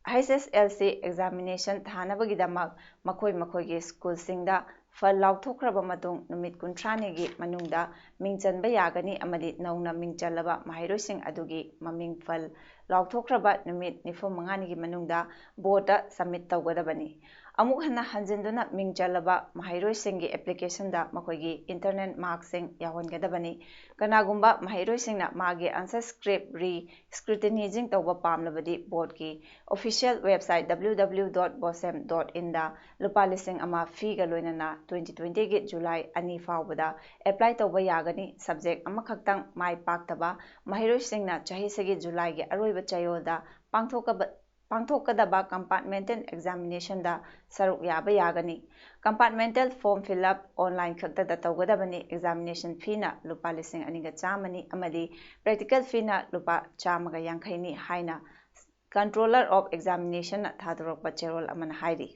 H S L C examination ꯊꯥꯅꯕꯒꯤꯗꯃꯛ ꯃꯈꯣꯏ ꯃꯈꯣꯏꯒꯤ ꯁ꯭ꯀꯨꯜꯁꯤꯡꯗ ꯐꯜ ꯂꯥꯎꯊꯣꯛꯈ꯭ꯔꯕ ꯃꯇꯨꯡ ꯅꯨꯃꯤꯠ ꯀꯨꯟꯊ꯭ꯔꯥꯅꯤꯒꯤ ꯃꯅꯨꯡꯗ ꯃꯤꯡ ꯆꯟꯕ ꯌꯥꯒꯅꯤ ꯑꯃꯗꯤ ꯅꯧꯅ ꯃꯤꯡ ꯆꯜꯂꯕ ꯃꯍꯩꯔꯣꯏꯁꯤꯡ ꯑꯗꯨꯒꯤ ꯃꯃꯤꯡ ꯐꯜ ꯂꯥꯎꯊꯣꯛꯈ꯭ꯔꯕ ꯅꯨꯃꯤꯠ ꯅꯤꯐꯨ ꯃꯉꯥꯅꯤꯒꯤ ꯃꯅꯨꯡꯗ boardꯇ submit ꯇꯧꯒꯗꯕꯅꯤ꯫ ꯑꯃꯨꯛ ꯍꯟꯅ ꯍꯟꯖꯤꯟꯗꯨꯅ ꯃꯤꯡ ꯆꯜꯂꯕ ꯃꯍꯩꯔꯣꯏꯁꯤꯡꯒꯤ applicationꯗ ꯃꯈꯣꯏꯒꯤ internal markꯁꯤꯡ ꯌꯥꯎꯍꯟꯒꯗꯕꯅꯤ꯫ ꯀꯅꯥꯒꯨꯝꯕ ꯃꯍꯩꯔꯣꯏꯁꯤꯡꯅ ꯃꯥꯒꯤ answer script re scrutinyꯁꯤꯡ ꯇꯧꯕ ꯄꯥꯝꯂꯕꯗꯤ boardꯀꯤ official website W W W dot bosem dot inꯗ ꯂꯨꯄꯥ ꯂꯤꯁꯤꯡ ꯑꯃ feeꯒ ꯂꯣꯏꯅꯅ twenty twentyꯒꯤ ꯖꯨꯂꯥꯏ ꯑꯅꯤ ꯐꯥꯎꯕꯗ apply ꯇꯧꯕ ꯌꯥꯒꯅꯤ꯫ Subject ꯑꯃꯈꯛꯇꯪ ꯃꯥꯏ ꯄꯥꯛꯇꯕ ꯃꯍꯩꯔꯣꯏꯁꯤꯡꯅ ꯆꯍꯤꯁꯤꯒꯤ ꯖꯨꯂꯥꯏꯒꯤ ꯑꯔꯣꯏꯕ ꯆꯌꯣꯜꯗ ꯄꯥꯡꯊꯣꯛꯀꯕ-, ꯄꯥꯡꯊꯣꯛꯀꯗꯕ compartmental examinationꯗ ꯁꯔꯨꯛ ꯌꯥꯕ ꯌꯥꯒꯅꯤ꯫ Compartmental form fill up online ꯈꯛꯇꯗ ꯇꯧꯒꯗꯕꯅꯤ꯫ Examination feeꯅ ꯂꯨꯄꯥ ꯂꯤꯁꯤꯡ ꯑꯅꯤꯒ ꯆꯥꯝꯃꯅꯤ ꯑꯃꯗꯤ practical feeꯅ ꯂꯨꯄꯥ ꯆꯥꯝꯃꯒ ꯌꯥꯡꯈꯩꯅꯤ ꯍꯥꯏꯅ Controller of Examinationꯅ ꯊꯥꯗꯣꯔꯛꯄ ꯆꯦꯔꯣꯜ ꯑꯃꯅ ꯍꯥꯏꯔꯤ꯫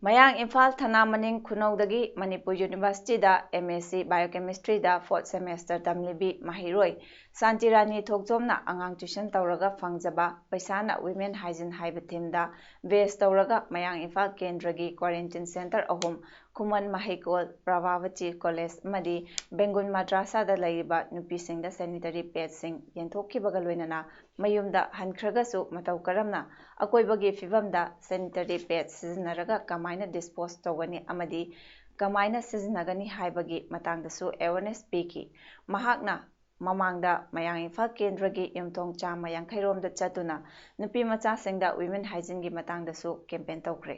ꯃꯌꯥꯡ ꯏꯝꯐꯥꯜ ꯊꯅꯥ ꯃꯅꯤꯡ ꯈꯨꯅꯧꯗꯒꯤ Manipur Universityꯗ M S C Biochemistryꯗ fourth semester ꯇꯝꯂꯤꯕꯤ ꯃꯍꯩꯔꯣꯏ ꯁꯥꯟꯇꯤꯔꯥꯅꯤ ꯊꯣꯛꯆꯣꯝꯅ ꯑꯉꯥꯡ tuition ꯇꯧꯔꯒ ꯐꯪꯖꯕ ꯄꯩꯁꯥꯅ Women Hygiene ꯍꯥꯏꯕ themeꯗ base ꯇꯧꯔꯒ ꯃꯌꯥꯡ ꯏꯝꯐꯥꯜ ꯀꯦꯟꯗ꯭ꯔꯒꯤ quarantine center ꯑꯍꯨꯝ, ꯈꯨꯃꯟ ꯃꯍꯩꯀꯣꯜ, ꯄ꯭ꯔꯚꯥꯕꯇꯤ ꯀꯣꯂꯦꯖ ꯑꯃꯗꯤ ꯕꯦꯡꯒꯨꯜ ꯃꯗ꯭ꯔꯥꯁꯥꯗ ꯂꯩꯔꯤꯕ ꯅꯨꯄꯤꯁꯤꯡꯗ sanitary padꯁꯤꯡ ꯌꯦꯟꯊꯣꯛꯈꯤꯕꯒ ꯂꯣꯏꯅꯅ ꯃꯌꯨꯝꯗ ꯍꯟꯈ꯭ꯔꯒꯁꯨ ꯃꯇꯧ ꯀꯔꯝꯅ ꯑꯀꯣꯏꯕꯒꯤ ꯐꯤꯕꯝꯗ sanitary pad ꯁꯤꯖꯤꯟꯅꯔꯒ ꯀꯃꯥꯏꯅ dispose ꯇꯧꯒꯅꯤ ꯑꯃꯗꯤ ꯀꯃꯥꯏꯅ ꯁꯤꯖꯤꯟꯅꯒꯅꯤ ꯍꯥꯏꯕꯒꯤ ꯃꯇꯥꯡꯗꯁꯨ awareness ꯄꯤꯈꯤ꯫ ꯃꯍꯥꯛꯅ ꯃꯃꯥꯡꯗ ꯃꯌꯥꯡ ꯏꯝꯐꯥꯜ ꯀꯦꯟꯗ꯭ꯔꯒꯤ ꯌꯨꯝꯊꯣꯡ ꯆꯥꯝꯃ ꯌꯥꯡꯈꯩ ꯔꯣꯝꯗ ꯆꯠꯇꯨꯅ ꯅꯨꯄꯤ ꯃꯆꯥꯁꯤꯡꯗ Women Hygieneꯒꯤ ꯃꯇꯥꯡꯗꯁꯨ campaign ꯇꯧꯈ꯭ꯔꯦ꯫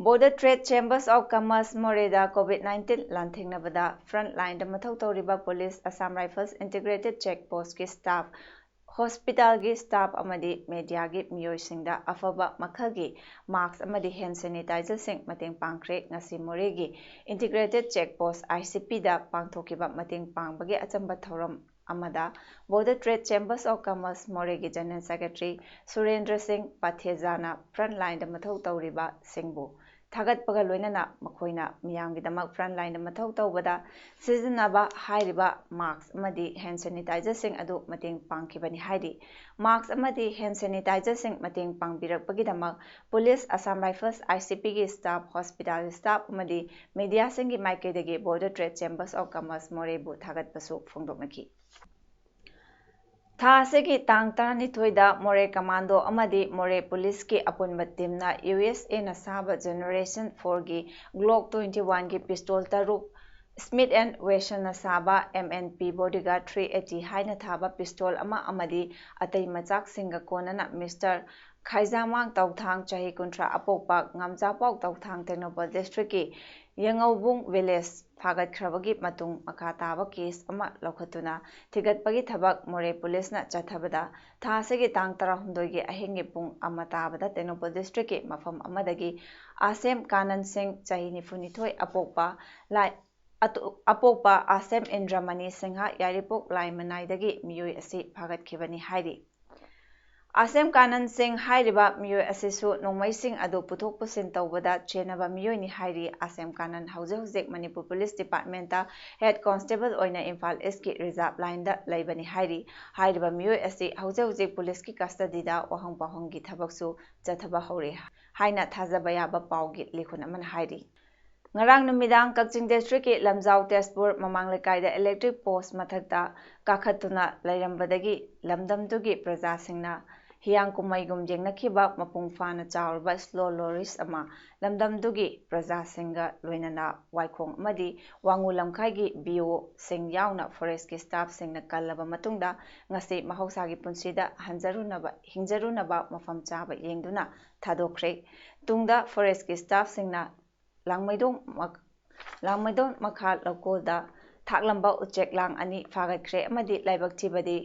Border Trade Chambers of Commerce ꯃꯣꯔꯦꯗ COVID nineteen ꯂꯥꯟꯊꯦꯡꯅꯕꯗ front line ꯗ ꯃꯊꯧ ꯇꯧꯔꯤꯕ police, Assam Rifles Integrated Check Post ꯀꯤ staff, hospital ꯒꯤ staff ꯑꯃꯗꯤ media ꯒꯤ ꯃꯤꯑꯣꯏꯁꯤꯡꯗ ꯑꯐꯕ ꯃꯈꯜꯒꯤ mask ꯑꯃꯗꯤ hand sanitizer ꯁꯤꯡ ꯃꯇꯦꯡ ꯄꯥꯡꯈ꯭ꯔꯦ꯫ ꯉꯁꯤ ꯃꯣꯔꯦꯒꯤ Integrated Check Post, I C P ꯗ ꯄꯥꯡꯊꯣꯛꯈꯤꯕ ꯃꯇꯦꯡ ꯄꯥꯡꯕꯒꯤ ꯑꯆꯝꯕ ꯊꯧꯔꯝ ꯑꯃꯗ Border Trade Chambers of Commerce ꯃꯣꯔꯦꯒꯤ General Secretary ꯁꯨꯔꯦꯟꯗ꯭ꯔ ꯁꯤꯡ ꯄꯥꯊꯦꯖꯥꯅ front line ꯗ ꯃꯊꯧ ꯇꯧꯔꯤꯕꯁꯤꯡꯕꯨ ꯊꯥꯒꯠꯄꯒ ꯂꯣꯏꯅꯅ ꯃꯈꯣꯏꯅ ꯃꯤꯌꯥꯝꯒꯤꯗꯃꯛ front line ꯗ ꯃꯊꯧ ꯇꯧꯕꯗ ꯁꯤꯖꯤꯟꯅꯕ ꯍꯥꯏꯔꯤꯕ mask ꯑꯃꯗꯤ hand sanitizer ꯁꯤꯡ ꯑꯗꯨ ꯃꯇꯦꯡ ꯄꯥꯡꯈꯤꯕꯅꯤ ꯍꯥꯏꯔꯤ꯫ Mask ꯑꯃꯗꯤ hand sanitizer ꯁꯤꯡ ꯃꯇꯦꯡ ꯄꯥꯡꯕꯤꯔꯛꯄꯒꯤꯗꯃꯛ police, Assam Rifles, I C P ꯒꯤ staff, hospital staff ꯑꯃꯗꯤ media ꯁꯤꯡꯒꯤ ꯃꯥꯏꯀꯩꯗꯒꯤ Border Trade Chambers of Commerce ꯃꯣꯔꯦꯕꯨ ꯊꯥꯒꯠꯄꯁꯨ ꯐꯣꯡꯗꯣꯛꯅꯈꯤ꯫ ꯊꯥ ꯑꯁꯤꯒꯤ ꯇꯥꯡ ꯇꯔꯥꯅꯤꯊꯣꯏꯗ ꯃꯣꯔꯦ commando ꯑꯃꯗꯤ ꯃꯣꯔꯦ police ꯀꯤ ꯑꯄꯨꯟꯕ team ꯅ U S A ꯅ ꯁꯥꯕ Generation four ꯒꯤ Glock twenty one ꯒꯤ pistol ꯇꯔꯨꯛ, Smith and Wesson ꯅ ꯁꯥꯕ M N P Bodyguard three eighty ꯍꯥꯏꯅ ꯊꯥꯕ pistol ꯑꯃ ꯑꯃꯗꯤ ꯑꯇꯩ ꯃꯆꯥꯛꯁꯤꯡꯒ ꯀꯣꯟꯅꯅ Mister ꯈꯥꯏꯖꯥꯃꯥꯡ ꯇꯧꯊꯥꯡ, ꯆꯍꯤ ꯀꯨꯟꯊ꯭ꯔꯥ, ꯑꯄꯣꯛꯄ ꯉꯝꯖꯥꯄꯥꯎ ꯇꯧꯊꯥꯡ, ꯇꯦꯡꯅꯧꯄꯜ district ꯀꯤ ꯌꯦꯉꯧꯕꯨꯡ village ꯐꯥꯒꯠꯈ꯭ꯔꯕꯒꯤ ꯃꯇꯨꯡ ꯃꯈꯥ ꯇꯥꯕ case ꯑꯃ ꯂꯧꯈꯠꯇꯨꯅ ꯊꯤꯒꯠꯄꯒꯤ ꯊꯕꯛ ꯃꯣꯔꯦ police ꯅ ꯆꯠꯊꯕꯗ ꯊꯥ ꯑꯁꯤꯒꯤ ꯇꯥꯡ ꯇꯔꯥꯍꯨꯝꯗꯣꯏꯒꯤ ꯑꯍꯤꯡꯒꯤ ꯄꯨꯡ ꯑꯃ ꯇꯥꯕꯗ ꯇꯦꯡꯅꯧꯄꯜ district ꯀꯤ ꯃꯐꯝ ꯑꯃꯗꯒꯤ ꯑꯁꯦꯝ ꯀꯥꯅꯟ ꯁꯤꯡ, ꯆꯍꯤ ꯅꯤꯐꯨꯅꯤꯊꯣꯏ, ꯑꯄꯣꯛꯄ ꯂꯥꯏ-, ꯑꯇꯣ-, ꯑꯄꯣꯛꯄ ꯑꯁꯦꯝ ꯏꯟꯗ꯭ꯔꯃꯅꯤ ꯁꯤꯡꯍ, ꯌꯥꯏꯔꯤꯄꯣꯛ ꯂꯥꯏꯃꯅꯥꯏꯗꯒꯤ ꯃꯤꯑꯣꯏ ꯑꯁꯤ ꯐꯥꯒꯠꯈꯤꯕꯅꯤ ꯍꯥꯏꯔꯤ꯫ ꯑꯁꯦꯝ ꯀꯥꯅꯟ ꯁꯤꯡ ꯍꯥꯏꯔꯤꯕ ꯃꯤꯑꯣꯏ ꯑꯁꯤꯁꯨ ꯅꯣꯡꯃꯩꯁꯤꯡ ꯑꯗꯨ ꯄꯨꯊꯣꯛ ꯄꯨꯁꯤꯟ ꯇꯧꯕꯗ ꯆꯦꯟꯅꯕ ꯃꯤꯑꯣꯏꯅꯤ ꯍꯥꯏꯔꯤ꯫ ꯑꯁꯦꯝ ꯀꯥꯅꯟ ꯍꯧꯖꯤꯛ ꯍꯧꯖꯤꯛ ꯃꯅꯤꯄꯨꯔ police department ꯇ head constable ꯑꯣꯏꯅ ꯏꯝꯐꯥꯜ East ꯀꯤ reserve line ꯗ ꯂꯩꯕꯅꯤ ꯍꯥꯏꯔꯤ꯫ ꯍꯥꯏꯔꯤꯕ ꯃꯤꯑꯣꯏ ꯑꯁꯤ ꯍꯧꯖꯤꯛ ꯍꯧꯖꯤꯛ police ꯀꯤ custody ꯗ ꯋꯥꯍꯪ ꯄꯥꯎꯍꯪꯒꯤ ꯊꯕꯛꯁꯨ ꯆꯠꯊꯕ ꯍꯧꯔꯦ ꯍꯥꯏꯅ ꯊꯥꯖꯕ ꯌꯥꯕ ꯄꯥꯎꯒꯤ ꯂꯤꯈꯨꯟ ꯑꯃꯅ ꯍꯥꯏꯔꯤ꯫ ꯉꯔꯥꯡ ꯅꯨꯃꯤꯗꯥꯡ ꯀꯛꯆꯤꯡ district ꯀꯤ ꯂꯝꯖꯥꯎ ꯇꯦꯖꯄꯨꯔ ꯃꯃꯥꯡ ꯂꯩꯀꯥꯏꯗ electric post ꯃꯊꯛꯇ ꯀꯥꯈꯠꯇꯨꯅ ꯂꯩꯔꯝꯕꯗꯒꯤ ꯂꯝꯗꯝꯗꯨꯒꯤ ꯄ꯭ꯔꯖꯥꯁꯤꯡꯅ ꯍꯤꯌꯥꯡ ꯀꯨꯝꯍꯩꯒꯨꯝ ꯌꯦꯡꯅꯈꯤꯕ ꯃꯄꯨꯡ ꯐꯥꯅ ꯆꯥꯎꯔꯕ slow loris ꯑꯃ ꯂꯝꯗꯝꯗꯨꯒꯤ ꯄ꯭ꯔꯖꯥꯁꯤꯡꯒ ꯂꯣꯏꯅꯅ ꯋꯥꯏꯈꯣꯡ ꯑꯃꯗꯤ ꯋꯥꯉꯨ ꯂꯝꯈꯥꯏꯒꯤ B O ꯁꯤꯡ ꯌꯥꯎꯅ forest ꯀꯤ staff ꯁꯤꯡꯅ ꯀꯜꯂꯕ ꯃꯇꯨꯡꯗ ꯉꯁꯤ ꯃꯍꯧꯁꯥꯒꯤ ꯄꯨꯟꯁꯤꯗ ꯍꯟꯖꯔꯨꯅꯕ, ꯍꯤꯡꯖꯔꯨꯅꯕ ꯃꯐꯝ ꯆꯥꯕ ꯌꯦꯡꯗꯨꯅ ꯊꯥꯗꯣꯛꯈ꯭ꯔꯦ꯫ ꯇꯨꯡꯗ forest ꯀꯤ staff ꯁꯤꯡꯅ ꯂꯥꯡꯃꯩꯗꯣꯡ ꯃꯛ-, ꯂꯥꯡꯃꯩꯗꯣꯡ ꯃꯈꯥ ꯂꯧꯀꯣꯜꯗ ꯊꯥꯛꯂꯝꯕ ꯎꯆꯦꯛ ꯂꯥꯡ ꯑꯅꯤ ꯐꯥꯒꯠꯈ꯭ꯔꯦ ꯑꯃꯗꯤ ꯂꯥꯏꯕꯛ ꯊꯤꯕꯗꯤ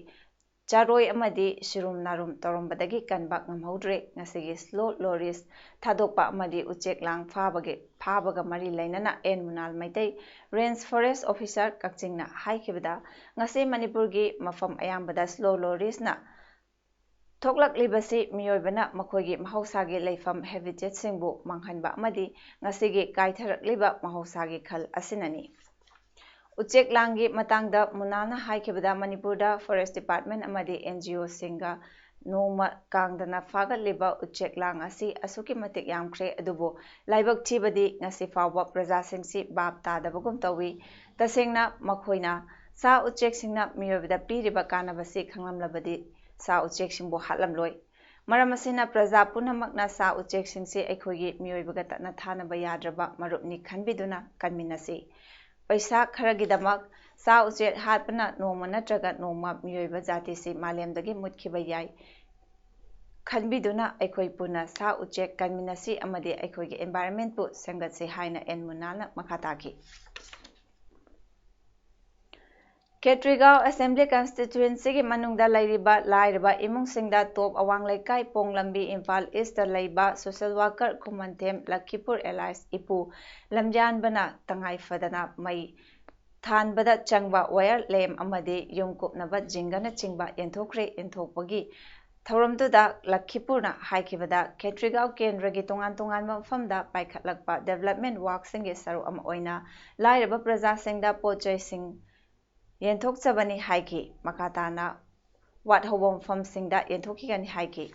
ꯆꯥꯔꯣꯏ ꯑꯃꯗꯤ ꯁꯤꯔꯨꯝ ꯅꯥꯔꯨꯝ ꯇꯧꯔꯝꯕꯗꯒꯤ ꯀꯟꯕ ꯉꯝꯍꯧꯗ꯭ꯔꯦ꯫ ꯉꯁꯤꯒꯤ slow loris ꯊꯥꯗꯣꯛꯄ ꯑꯃꯗꯤ ꯎꯆꯦꯛ ꯂꯥꯡ ꯐꯥꯕꯒꯤ, ꯐꯥꯕꯒ ꯃꯔꯤ ꯂꯩꯅꯅ N Munal Meitei, range forest officer ꯀꯛꯆꯤꯡꯅ ꯍꯥꯏꯈꯤꯕꯗ, ꯉꯁꯤ ꯃꯅꯤꯄꯨꯔꯒꯤ ꯃꯐꯝ ꯑꯌꯥꯝꯕꯗ slow loris ꯅ ꯊꯣꯛꯂꯛꯂꯤꯕꯁꯤ ꯃꯤꯑꯣꯏꯕꯅ ꯃꯈꯣꯏꯒꯤ ꯃꯍꯧꯁꯥꯒꯤ ꯂꯩꯐꯝ habitat ꯁꯤꯡꯕꯨ ꯃꯥꯡꯍꯟꯕ ꯑꯃꯗꯤ ꯉꯁꯤꯒꯤ ꯀꯥꯏꯊꯔꯛꯂꯤꯕ ꯃꯍꯧꯁꯥꯒꯤ ꯈꯜ ꯑꯁꯤꯅꯅꯤ꯫ ꯎꯆꯦꯛ ꯂꯥꯡꯒꯤ ꯃꯇꯥꯡꯗ ꯃꯨꯅꯥꯜꯅ ꯍꯥꯏꯈꯤꯕꯗ, ꯃꯅꯤꯄꯨꯔꯗ forest department ꯑꯃꯗꯤ N G O ꯁꯤꯡꯒ ꯅꯣꯡꯃ ꯀꯥꯡꯗꯅ ꯐꯥꯒꯠꯂꯤꯕ ꯎꯆꯦꯛ ꯂꯥꯡ ꯑꯁꯤ ꯑꯁꯨꯛꯀꯤ ꯃꯇꯤꯛ ꯌꯥꯝꯈ꯭ꯔꯦ, ꯑꯗꯨꯕꯨ ꯂꯥꯏꯕꯛ ꯊꯤꯕꯗꯤ ꯉꯁꯤ ꯐꯥꯎꯕ ꯄ꯭ꯔꯖꯥꯁꯤꯡꯁꯤ ꯚꯥꯞ ꯇꯥꯗꯕꯒꯨꯝ ꯇꯧꯏ꯫ ꯇꯁꯦꯡꯅ ꯃꯈꯣꯏꯅ ꯁꯥ ꯎꯆꯦꯛꯁꯤꯡꯅ ꯃꯤꯑꯣꯏꯕꯗ ꯄꯤꯔꯤꯕ ꯀꯥꯟꯅꯕꯁꯤ ꯈꯪꯂꯝꯂꯕꯗꯤ ꯁꯥ ꯎꯆꯦꯛꯁꯤꯡꯕꯨ ꯍꯥꯠꯂꯝꯂꯣꯏ꯫ ꯃꯔꯝ ꯑꯁꯤꯅ ꯄ꯭ꯔꯖꯥ ꯄꯨꯝꯅꯃꯛꯅ ꯁꯥ ꯎꯆꯦꯛꯁꯤꯡꯁꯤ ꯑꯩꯈꯣꯏꯒꯤ ꯃꯤꯑꯣꯏꯕꯒ ꯇꯠꯅ ꯊꯥꯅꯕ ꯌꯥꯗ꯭ꯔꯕ ꯃꯔꯨꯞꯅꯤ ꯈꯟꯕꯤꯗꯨꯅ ꯀꯟꯃꯤꯟꯅꯁꯤ꯫ ꯄꯩꯁꯥ ꯈꯔꯒꯤꯗꯃꯛ ꯁꯥ ꯎꯆꯦꯛ ꯍꯥꯠꯄꯅ ꯅꯣꯡꯃ ꯅꯠꯇ꯭ꯔꯒ ꯅꯣꯡꯃ ꯃꯤꯑꯣꯏꯕ ꯖꯥꯇꯤꯁꯤ ꯃꯥꯂꯦꯝꯗꯒꯤ ꯃꯨꯠꯈꯤꯕ ꯌꯥꯏ ꯈꯟꯕꯤꯗꯨꯅ ꯑꯩꯈꯣꯏ ꯄꯨꯟꯅ ꯁꯥ ꯎꯆꯦꯛ ꯀꯟꯃꯤꯟꯅꯁꯤ ꯑꯃꯗꯤ ꯑꯩꯈꯣꯏꯒꯤ environment ꯄꯨ ꯁꯦꯝꯒꯠꯁꯤ ꯍꯥꯏꯅ ꯑꯦꯟ ꯃꯨꯅꯥꯜꯅ ꯃꯈꯥ ꯇꯥꯈꯤ꯫ ꯈꯦꯇ꯭ꯔꯤꯒꯥꯎ Assembly Constituency ꯒꯤ ꯃꯅꯨꯡꯗ ꯂꯩꯔꯤꯕ ꯂꯥꯏꯔꯕ ꯏꯃꯨꯡꯁꯤꯡꯗ ꯇꯣꯞ ꯑꯋꯥꯡ ꯂꯩꯀꯥꯏ, ꯄꯣꯡ ꯂꯝꯕꯤ, ꯏꯝꯐꯥꯜ East ꯇ ꯂꯩꯕ social worker ꯈꯨꯃꯟꯊꯦꯝ ꯂꯛꯈꯤꯄꯨꯔ alias ꯏꯄꯨ ꯂꯝꯖꯥꯟꯕꯅ ꯇꯉꯥꯏ ꯐꯗꯅ ꯃꯩ ꯊꯥꯟꯕꯗ ꯆꯪꯕ wire lamp ꯑꯃꯗꯤ ꯌꯨꯝ ꯀꯨꯞꯅꯕ ꯖꯤꯡꯒꯅꯆꯤꯡꯕ ꯌꯦꯟꯊꯣꯛꯈ꯭ꯔꯦ꯫ ꯌꯦꯟꯊꯣꯛꯄꯒꯤ ꯊꯧꯔꯝꯗꯨꯗ ꯂꯛꯈꯤꯄꯨꯔꯅ ꯍꯥꯏꯈꯤꯕꯗ, ꯈꯦꯇ꯭ꯔꯤꯒꯥꯎ ꯀꯦꯟꯗ꯭ꯔꯒꯤ ꯇꯣꯉꯥꯟ ꯇꯣꯉꯥꯟꯕ ꯃꯐꯝꯗ ꯄꯥꯏꯈꯠꯂꯛꯄ development work ꯁꯤꯡꯒꯤ ꯁꯔꯨꯛ ꯑꯃ ꯑꯣꯏꯅ ꯂꯥꯏꯔꯕ ꯄ꯭ꯔꯖꯥꯁꯤꯡꯗ ꯄꯣꯠ ꯆꯩꯁꯤꯡ ꯌꯦꯟꯊꯣꯛꯆꯕꯅꯤ ꯍꯥꯏꯈꯤ꯫ ꯃꯈꯥ ꯇꯥꯅ ꯋꯥꯠꯍꯧꯕ ꯃꯐꯝꯁꯤꯡꯗ ꯌꯦꯟꯊꯣꯛꯈꯤꯒꯅꯤ ꯍꯥꯏꯈꯤ꯫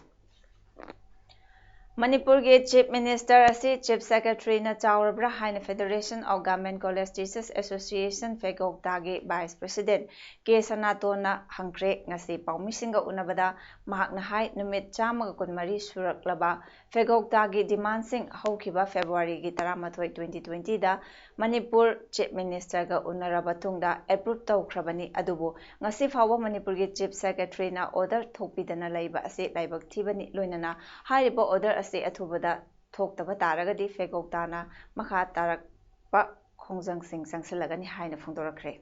ꯃꯅꯤꯄꯨꯔꯒꯤ Chief Minister ꯑꯁꯤ Chief Secretaryꯅ ꯆꯥꯎꯔꯕ꯭ꯔꯥ ꯍꯥꯏꯅ Federation of Government College Teachers Association, ꯐꯦꯒꯣꯛꯇꯥꯒꯤ Vice President ꯀꯦ ꯁꯅꯥꯇꯣꯟꯅ ꯍꯪꯈ꯭ꯔꯦ꯫ ꯉꯁꯤ ꯄꯥꯎꯃꯤꯁꯤꯡꯒ ꯎꯅꯕꯗ ꯃꯍꯥꯛꯅ ꯍꯥꯏ, ꯅꯨꯃꯤꯠ ꯆꯥꯝꯃꯒ ꯀꯨꯟꯃꯔꯤ ꯁꯨꯔꯛꯂꯕ ꯐꯦꯒꯣꯛꯇꯥꯒꯤ demandꯁꯤꯡ ꯍꯧꯈꯤꯕ Februaryꯒꯤ ꯇꯔꯥꯃꯥꯊꯣꯏ, twenty twentyꯗ ꯃꯅꯤꯄꯨꯔ Chief Ministerꯒ ꯎꯅꯔꯕ ꯃꯇꯨꯡꯗ approve ꯇꯧꯈ꯭ꯔꯕꯅꯤ꯫ ꯑꯗꯨꯕꯨ ꯉꯁꯤ ꯐꯥꯎꯕ ꯃꯅꯤꯄꯨꯔꯒꯤ Chief Secretaryꯅ order ꯊꯣꯛꯄꯤꯗꯅ ꯂꯩꯕ ꯑꯁꯤ ꯂꯥꯏꯕꯛ ꯊꯤꯕꯅꯤ꯫ ꯂꯣꯏꯅꯅ ꯍꯥꯏꯔꯤꯕ order ꯑꯁꯤ ꯑꯊꯨꯕꯗ ꯊꯣꯛꯇꯕ ꯇꯥꯔꯒꯗꯤ ꯐꯦꯒꯣꯛꯇꯥꯅ ꯃꯈꯥ ꯇꯥꯔꯛꯄ ꯈꯣꯡꯖꯪꯁꯤꯡ ꯆꯪꯁꯤꯜꯂꯒꯅꯤ ꯍꯥꯏꯅ ꯐꯣꯡꯗꯣꯔꯛꯈ꯭ꯔꯦ꯫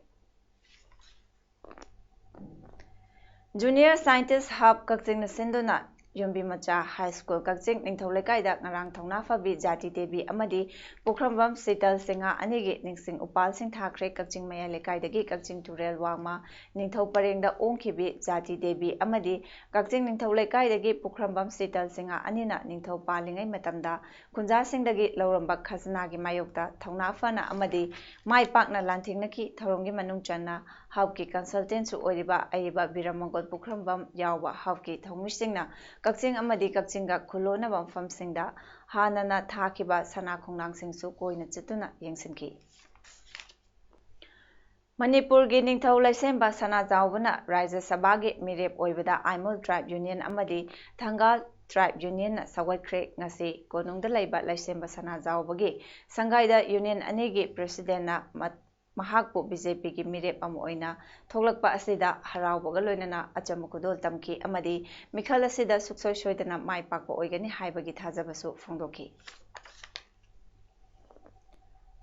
Junior Scientist Hub ꯀꯛꯆꯤꯡꯅ ꯁꯤꯟꯗꯨꯅ ꯌꯨꯝꯕꯤ ꯃꯆꯥ High School ꯀꯛꯆꯤꯡ ꯅꯤꯡꯊꯧ ꯂꯩꯀꯥꯏꯗ ꯉꯔꯥꯡ ꯊꯧꯅꯥ ꯐꯕꯤ ꯖꯥꯇꯤ ꯗꯦꯕꯤ ꯑꯃꯗꯤ ꯄꯨꯈ꯭ꯔꯝꯕꯝ ꯁꯤꯇꯜ ꯁꯤꯡꯍ ꯑꯅꯤꯒꯤ ꯅꯤꯡꯁꯤꯡ ꯎꯄꯥꯜꯁꯤꯡ ꯊꯥꯈ꯭ꯔꯦ꯫ ꯀꯛꯆꯤꯡ ꯃꯌꯥꯏ ꯂꯩꯀꯥꯏꯗꯒꯤ ꯀꯛꯆꯤꯡ ꯇꯨꯔꯦꯜ ꯋꯥꯡꯃ ꯅꯤꯡꯊꯧ ꯄꯔꯦꯡꯗ ꯑꯣꯡꯈꯤꯕꯤ ꯖꯥꯇꯤ ꯗꯦꯕꯤ ꯑꯃꯗꯤ ꯀꯛꯆꯤꯡ ꯅꯤꯡꯊꯧ ꯂꯩꯀꯥꯏꯗꯒꯤ ꯄꯨꯈ꯭ꯔꯝꯕꯝ ꯁꯤꯇꯜ ꯁꯤꯡꯍ ꯑꯅꯤꯅ ꯅꯤꯡꯊꯧ ꯄꯥꯜꯂꯤꯉꯩ ꯃꯇꯝꯗ ꯈꯨꯟꯖꯥꯁꯤꯡꯗꯒꯤ ꯂꯧꯔꯝꯕ ꯈꯖꯅꯥꯒꯤ ꯃꯥꯌꯣꯛꯇ ꯊꯧꯅꯥ ꯐꯅ ꯑꯃꯗꯤ ꯃꯥꯏ ꯄꯥꯛꯅ ꯂꯥꯟꯊꯦꯡꯅꯈꯤ꯫ ꯊꯧꯔꯝꯒꯤ ꯃꯅꯨꯡ ꯆꯟꯅ Hubꯀꯤ consultantꯁꯨ ꯑꯣꯏꯔꯤꯕ ꯑꯏꯕ ꯕꯤꯔꯃꯪꯒꯣꯜ ꯄꯨꯈ꯭ꯔꯝꯕꯝ ꯌꯥꯎꯕ Hubꯀꯤ ꯊꯧꯃꯤꯁꯤꯡꯅ ꯀꯛꯆꯤꯡ ꯑꯃꯗꯤ ꯀꯛꯆꯤꯡꯒ ꯈꯨꯜꯂꯣꯟꯅꯕ ꯃꯐꯝꯁꯤꯡꯗ ꯍꯥꯟꯅꯅ ꯊꯥꯈꯤꯕ ꯁꯅꯥ ꯈꯣꯡꯅꯥꯡꯁꯤꯡꯁꯨ ꯀꯣꯏꯅ ꯆꯠꯇꯨꯅ ꯌꯦꯡꯁꯤꯟꯈꯤ꯫ ꯃꯅꯤꯄꯨꯔꯒꯤ ꯅꯤꯡꯊꯧ ꯂꯩꯁꯦꯝꯕ ꯁꯅꯥꯖꯥꯎꯕꯅ ꯔꯥꯖ꯭ꯌ ꯁꯚꯥꯒꯤ ꯃꯤꯔꯦꯞ ꯑꯣꯏꯕꯗ ꯑꯥꯏꯃꯣꯜ Tribe Union ꯑꯃꯗꯤ ꯊꯪꯒꯥꯜ Tribe Unionꯅ ꯁꯧꯒꯠꯈ꯭ꯔꯦ꯫ ꯉꯁꯤ ꯀꯣꯅꯨꯡꯗ ꯂꯩꯕ ꯂꯩꯁꯦꯝꯕ ꯁꯅꯥꯖꯥꯎꯕꯒꯤ ꯁꯪꯒꯥꯏꯗ union ꯑꯅꯤꯒꯤ presidentꯅ ꯃ-, ꯃꯍꯥꯛꯄꯨ BJPꯒꯤ ꯃꯤꯔꯦꯞ ꯑꯃ ꯑꯣꯏꯅ ꯊꯣꯛꯂꯛꯄ ꯑꯁꯤꯗ ꯍꯔꯥꯎꯕꯒ ꯂꯣꯏꯅꯅ ꯑꯆꯝꯕ ꯈꯨꯗꯣꯜ ꯇꯝꯈꯤ ꯑꯃꯗꯤ ꯃꯤꯈꯜ ꯑꯁꯤꯗ ꯁꯨꯡꯁꯣꯏ ꯁꯣꯏꯗꯅ ꯃꯥꯏ ꯄꯥꯛꯄ ꯑꯣꯏꯒꯅꯤ ꯍꯥꯏꯕꯒꯤ ꯊꯥꯖꯕꯁꯨ ꯐꯣꯡꯗꯣꯛꯈꯤ꯫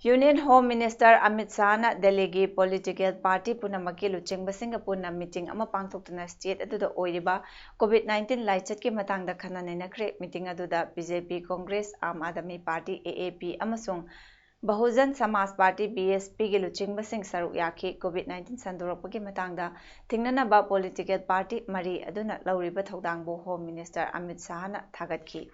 Union Home Minister ꯑꯃꯤꯠ ꯁꯥꯍꯅ ꯗꯦꯜꯂꯤꯒꯤ political party ꯄꯨꯝꯅꯃꯛꯀꯤ ꯂꯨꯆꯤꯡꯕꯁꯤꯡꯒ ꯄꯨꯟꯅ meeting ꯑꯃ ꯄꯥꯡꯊꯣꯛꯇꯨꯅ state ꯑꯗꯨꯗ ꯑꯣꯏꯔꯤꯕ COVID nineteen ꯂꯥꯏꯆꯠꯀꯤ ꯃꯇꯥꯡꯗ ꯈꯟꯅ ꯅꯩꯅꯈ꯭ꯔꯦ꯫ Meeting ꯑꯗꯨꯗ BJP, Congress, Aam Aadmi Party, AAP, ꯑꯃꯁꯨꯡ Bahujan Samaj Party, BSPꯒꯤ ꯂꯨꯆꯤꯡꯕꯁꯤꯡ ꯁꯔꯨꯛ ꯌꯥꯈꯤ꯫ COVID nineteen ꯁꯟꯗꯣꯔꯛꯄꯒꯤ ꯃꯇꯥꯡꯗ ꯊꯦꯡꯅꯅꯕ political party ꯃꯔꯤ ꯑꯗꯨꯅ ꯂꯧꯔꯤꯕ ꯊꯧꯗꯥꯡꯕꯨ Home Minister ꯑꯃꯤꯠ ꯁꯥꯍꯅ ꯊꯥꯒꯠꯈꯤ꯫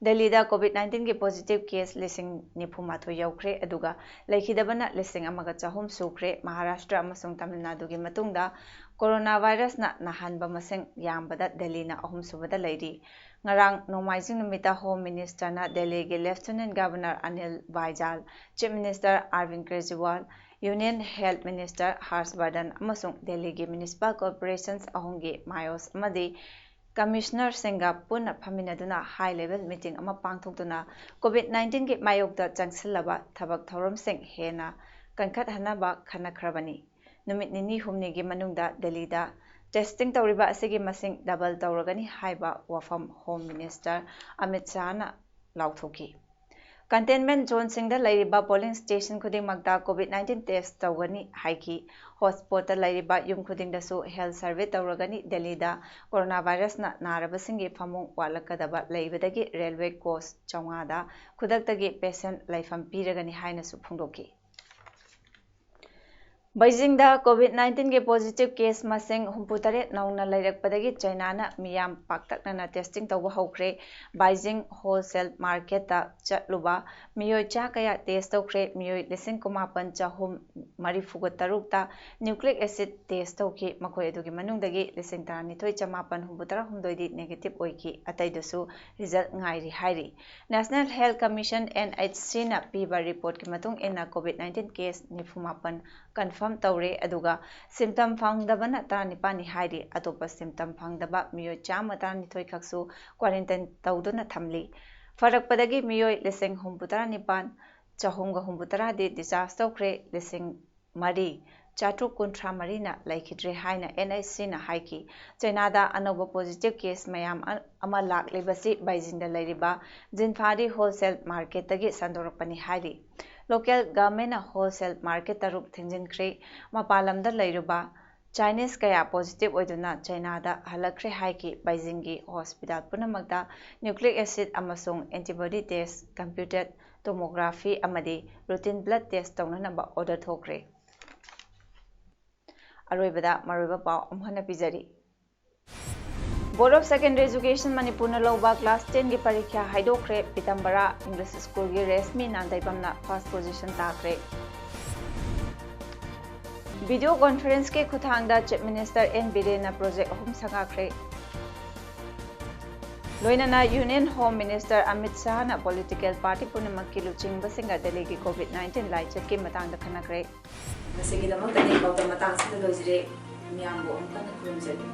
ꯗꯦꯜꯂꯤꯗ COVID nineteen ꯒꯤ positive case ꯂꯤꯁꯤꯡ ꯅꯤꯐꯨ ꯃꯥꯊꯣꯏ ꯌꯧꯈ꯭ꯔꯦ, ꯑꯗꯨꯒ ꯂꯩꯈꯤꯗꯕꯅ ꯂꯤꯁꯤꯡ ꯑꯃꯒ ꯆꯍꯨꯝ ꯁꯨꯈ꯭ꯔꯦ꯫ ꯃꯍꯥꯔꯥꯁꯇ꯭ꯔ ꯑꯃꯁꯨꯡ ꯇꯥꯃꯤꯜ ꯅꯥꯗꯨꯒꯤ ꯃꯇꯨꯡꯗ ꯀꯣꯔꯣꯅꯥ ꯚꯥꯏꯔꯁꯅ ꯅꯥꯍꯟꯕ ꯃꯁꯤꯡ ꯌꯥꯝꯕꯗ ꯗꯦꯜꯂꯤꯅ ꯑꯍꯨꯝꯁꯨꯕꯗ ꯂꯩꯔꯤ꯫ ꯉꯔꯥꯡ ꯅꯣꯡꯃꯥꯏꯖꯤꯡ ꯅꯨꯃꯤꯠꯇ Home Minister ꯅ ꯗꯦꯜꯂꯤꯒꯤ Lieutenant Governor Anil ꯕꯥꯏꯖꯥꯜ, Chief Minister ꯑꯔꯕꯤꯟꯗ Kejriwal, Union Health Minister ꯍꯔꯁ ꯕꯔꯙꯟ ꯑꯃꯁꯨꯡ ꯗꯦꯜꯂꯤꯒꯤ municipal corporations ꯑꯍꯨꯝꯒꯤ ꯃꯦꯌꯔꯁ ꯑꯃꯗꯤ ꯀꯃꯤꯁꯅꯔꯁꯤꯡꯒ ꯄꯨꯟꯅ ꯐꯝꯃꯤꯟꯅꯗꯨꯅ high level meeting ꯑꯃ ꯄꯥꯡꯊꯣꯛꯇꯨꯅ COVID nineteen ꯒꯤ ꯃꯥꯌꯣꯛꯇ ꯆꯪꯁꯤꯜꯂꯕ ꯊꯕꯛ ꯊꯧꯔꯝꯁꯤꯡ ꯍꯦꯟꯅ ꯀꯟꯈꯠꯍꯟꯅꯕ ꯈꯟꯅꯈ꯭ꯔꯕꯅꯤ꯫ ꯅꯨꯃꯤꯠ ꯅꯤꯅꯤ ꯍꯨꯝꯅꯤꯒꯤ ꯃꯅꯨꯡꯗ ꯗꯦꯜꯂꯤꯗ testing ꯇꯧꯔꯤꯕ ꯑꯁꯤꯒꯤ ꯃꯁꯤꯡ double ꯇꯧꯔꯒꯅꯤ ꯍꯥꯏꯕ ꯋꯥꯐꯝ Home Minister ꯑꯃꯤꯠ ꯁꯥꯍꯅ ꯂꯥꯎꯊꯣꯛꯈꯤ꯫ Containment zoneꯁꯤꯡꯗ ꯂꯩꯔꯤꯕ polling station ꯈꯨꯗꯤꯡꯃꯛꯇ COVID nineteen test ꯇꯧꯒꯅꯤ ꯍꯥꯏꯈꯤ꯫ Hotspotꯇ ꯂꯩꯔꯤꯕ ꯌꯨꯝ ꯈꯨꯗꯤꯡꯗꯁꯨ health survey ꯇꯧꯔꯒꯅꯤ꯫ ꯗꯦꯜꯂꯤꯗ ꯀꯣꯔꯣꯅꯥ ꯚꯥꯏꯔꯁꯅ ꯅꯥꯔꯕꯁꯤꯡꯒꯤ ꯐꯃꯨꯡ ꯋꯥꯠꯂꯛꯀꯗꯕ ꯂꯩꯕꯗꯒꯤ railway coach ꯆꯥꯝꯃꯉꯥꯗ ꯈꯨꯗꯛꯇꯒꯤ patient ꯂꯩꯐꯝ ꯄꯤꯔꯒꯅꯤ ꯍꯥꯏꯅꯁꯨ ꯐꯣꯡꯗꯣꯛꯈꯤ꯫ ꯕꯩꯖꯤꯡꯗ COVID nineteen ꯒꯤ positive case ꯃꯁꯤꯡ ꯍꯨꯝꯐꯨꯇꯔꯦꯠ ꯅꯧꯅ ꯂꯩꯔꯛꯄꯗꯒꯤ ꯆꯩꯅꯥꯅ ꯃꯤꯌꯥꯝ ꯄꯥꯛꯇꯛꯅꯅ testing ꯇꯧꯕ ꯍꯧꯈ꯭ꯔꯦ꯫ ꯕꯩꯖꯤꯡ wholesale marketꯇ ꯆꯠꯂꯨꯕ ꯃꯤꯑꯣꯏ ꯆꯥ ꯀꯌꯥ test ꯇꯧꯈ꯭ꯔꯦ? ꯃꯤꯑꯣꯏ ꯂꯤꯁꯤꯡ ꯀꯨꯟꯃꯥꯄꯟ ꯆꯍꯨꯝ ꯃꯔꯤꯐꯨꯒ ꯇꯔꯨꯛꯇ nucleic acid test ꯇꯧꯈꯤ꯫ ꯃꯈꯣꯏ ꯑꯗꯨꯒꯤ ꯃꯅꯨꯡꯗꯒꯤ ꯂꯤꯁꯤꯡ ꯇꯔꯥꯅꯤꯊꯣꯏ ꯆꯃꯥꯄꯟ ꯍꯨꯝꯐꯨꯇꯔꯥ ꯍꯨꯝꯗꯣꯏꯗꯤ negative ꯑꯣꯏꯈꯤ꯫ ꯑꯇꯩꯗꯨꯁꯨ result ꯉꯥꯏꯔꯤ ꯍꯥꯏꯔꯤ꯫ National Health Commission, NHCꯅ ꯄꯤꯕ reportꯀꯤ ꯃꯇꯨꯡ ꯏꯟꯅ COVID nineteen case ꯅꯤꯐꯨ ꯃꯥꯄꯟ confirm ꯇꯧꯔꯦ, ꯑꯗꯨꯒ symptom ꯐꯪꯗꯕꯅ ꯇꯔꯥꯅꯤꯄꯥꯟꯅꯤ ꯍꯥꯏꯔꯤ꯫ ꯑꯇꯣꯞꯄ symptom ꯐꯪꯗꯕ ꯃꯤꯑꯣꯏ ꯆꯥꯝꯃ ꯇꯔꯥꯅꯤꯊꯣꯏ ꯈꯛꯁꯨ quarantine ꯇꯧꯗꯨꯅ ꯊꯝꯂꯤ꯫ ꯐꯔꯛꯄꯗꯒꯤ ꯃꯤꯑꯣꯏ ꯂꯤꯁꯤꯡ ꯍꯨꯝꯐꯨꯇꯔꯥ ꯅꯤꯄꯥꯟ ꯆꯍꯨꯝꯒ ꯍꯨꯝꯐꯨꯇꯔꯥꯗꯤ discharge ꯇꯧꯈ꯭ꯔꯦ, ꯂꯤꯁꯤꯡ ꯃꯔꯤ ꯆꯥꯇ꯭ꯔꯨꯛ ꯀꯨꯟꯊ꯭ꯔꯥ ꯃꯔꯤꯅ ꯂꯩꯈꯤꯗ꯭ꯔꯦ ꯍꯥꯏꯅ NHCꯅ ꯍꯥꯏꯈꯤ꯫ ꯆꯩꯅꯥꯗ ꯑꯅꯧꯕ positive case ꯃꯌꯥꯝ ꯑ-, ꯑꯃ ꯂꯥꯛꯂꯤꯕꯁꯤ ꯕꯩꯖꯤꯡꯗ ꯂꯩꯔꯤꯕ ꯖꯤꯟꯐꯥꯔꯤ wholesale marketꯇꯒꯤ ꯁꯟꯗꯣꯔꯛꯄꯅꯤ ꯍꯥꯏꯔꯤ꯫ Local governmentꯅ wholesale market ꯇꯔꯨꯛ ꯊꯤꯡꯖꯤꯟꯈ꯭ꯔꯦ꯫ ꯃꯄꯥꯟ ꯂꯝꯗ ꯂꯩꯔꯨꯕ Chinese ꯀꯌꯥ positive ꯑꯣꯏꯗꯨꯅ ꯆꯩꯅꯥꯗ ꯍꯜꯂꯛꯈ꯭ꯔꯦ ꯍꯥꯏꯈꯤ꯫ ꯕꯩꯖꯤꯡꯒꯤ hospital ꯄꯨꯝꯅꯃꯛꯇ nucleic acid ꯑꯃꯁꯨꯡ antibody test, computed tomography ꯑꯃꯗꯤ routine blood test ꯇꯧꯅꯅꯕ order ꯊꯣꯛꯈ꯭ꯔꯦ꯫ ꯑꯔꯣꯏꯕꯗ ꯃꯔꯨꯑꯣꯏꯕ ꯄꯥꯎ ꯑꯃꯨꯛ ꯍꯟꯅ ꯄꯤꯖꯔꯤ꯫ Board of Secondary Education ꯃꯅꯤꯄꯨꯔꯅ ꯂꯧꯕ class ten ꯒꯤ ꯄꯔꯤꯈ꯭ꯌꯥ ꯍꯥꯏꯗꯣꯛꯈ꯭ꯔꯦ꯫ ꯄꯤꯇꯝꯕꯔꯥ English School ꯒꯤ ꯔꯦꯁꯃꯤ ꯅꯥꯟꯗꯩꯕꯝꯅ first position ꯇꯥꯈ꯭ꯔꯦ꯫ Video conference ꯀꯤ ꯈꯨꯠꯊꯥꯡꯗ Chief Minister N ꯕꯤꯔꯦꯟꯅ project ꯑꯍꯨꯝ ꯁꯪꯒꯥꯈ꯭ꯔꯦ꯫ ꯂꯣꯏꯅꯅ Union Home Minister Amit ꯁꯥꯍꯅ political party ꯄꯨꯝꯅꯃꯛꯀꯤ ꯂꯨꯆꯤꯡꯕꯁꯤꯡꯒ ꯗꯦꯜꯂꯤꯒꯤ COVID nineteen ꯂꯥꯏꯆꯠꯀꯤ ꯃꯇꯥꯡꯗ ꯈꯟꯅꯈ꯭ꯔꯦ꯫ ꯉꯁꯤꯒꯤꯗꯃꯛꯇꯗꯤ ꯄꯥꯎꯗꯝ ꯃꯇꯥꯡꯁꯤꯗ ꯂꯣꯏꯖꯔꯦ꯫ ꯃꯤꯌꯥꯝꯕꯨ ꯑꯃꯨꯛ ꯍꯟꯅ ꯈꯨꯔꯨꯝꯖꯔꯤ꯫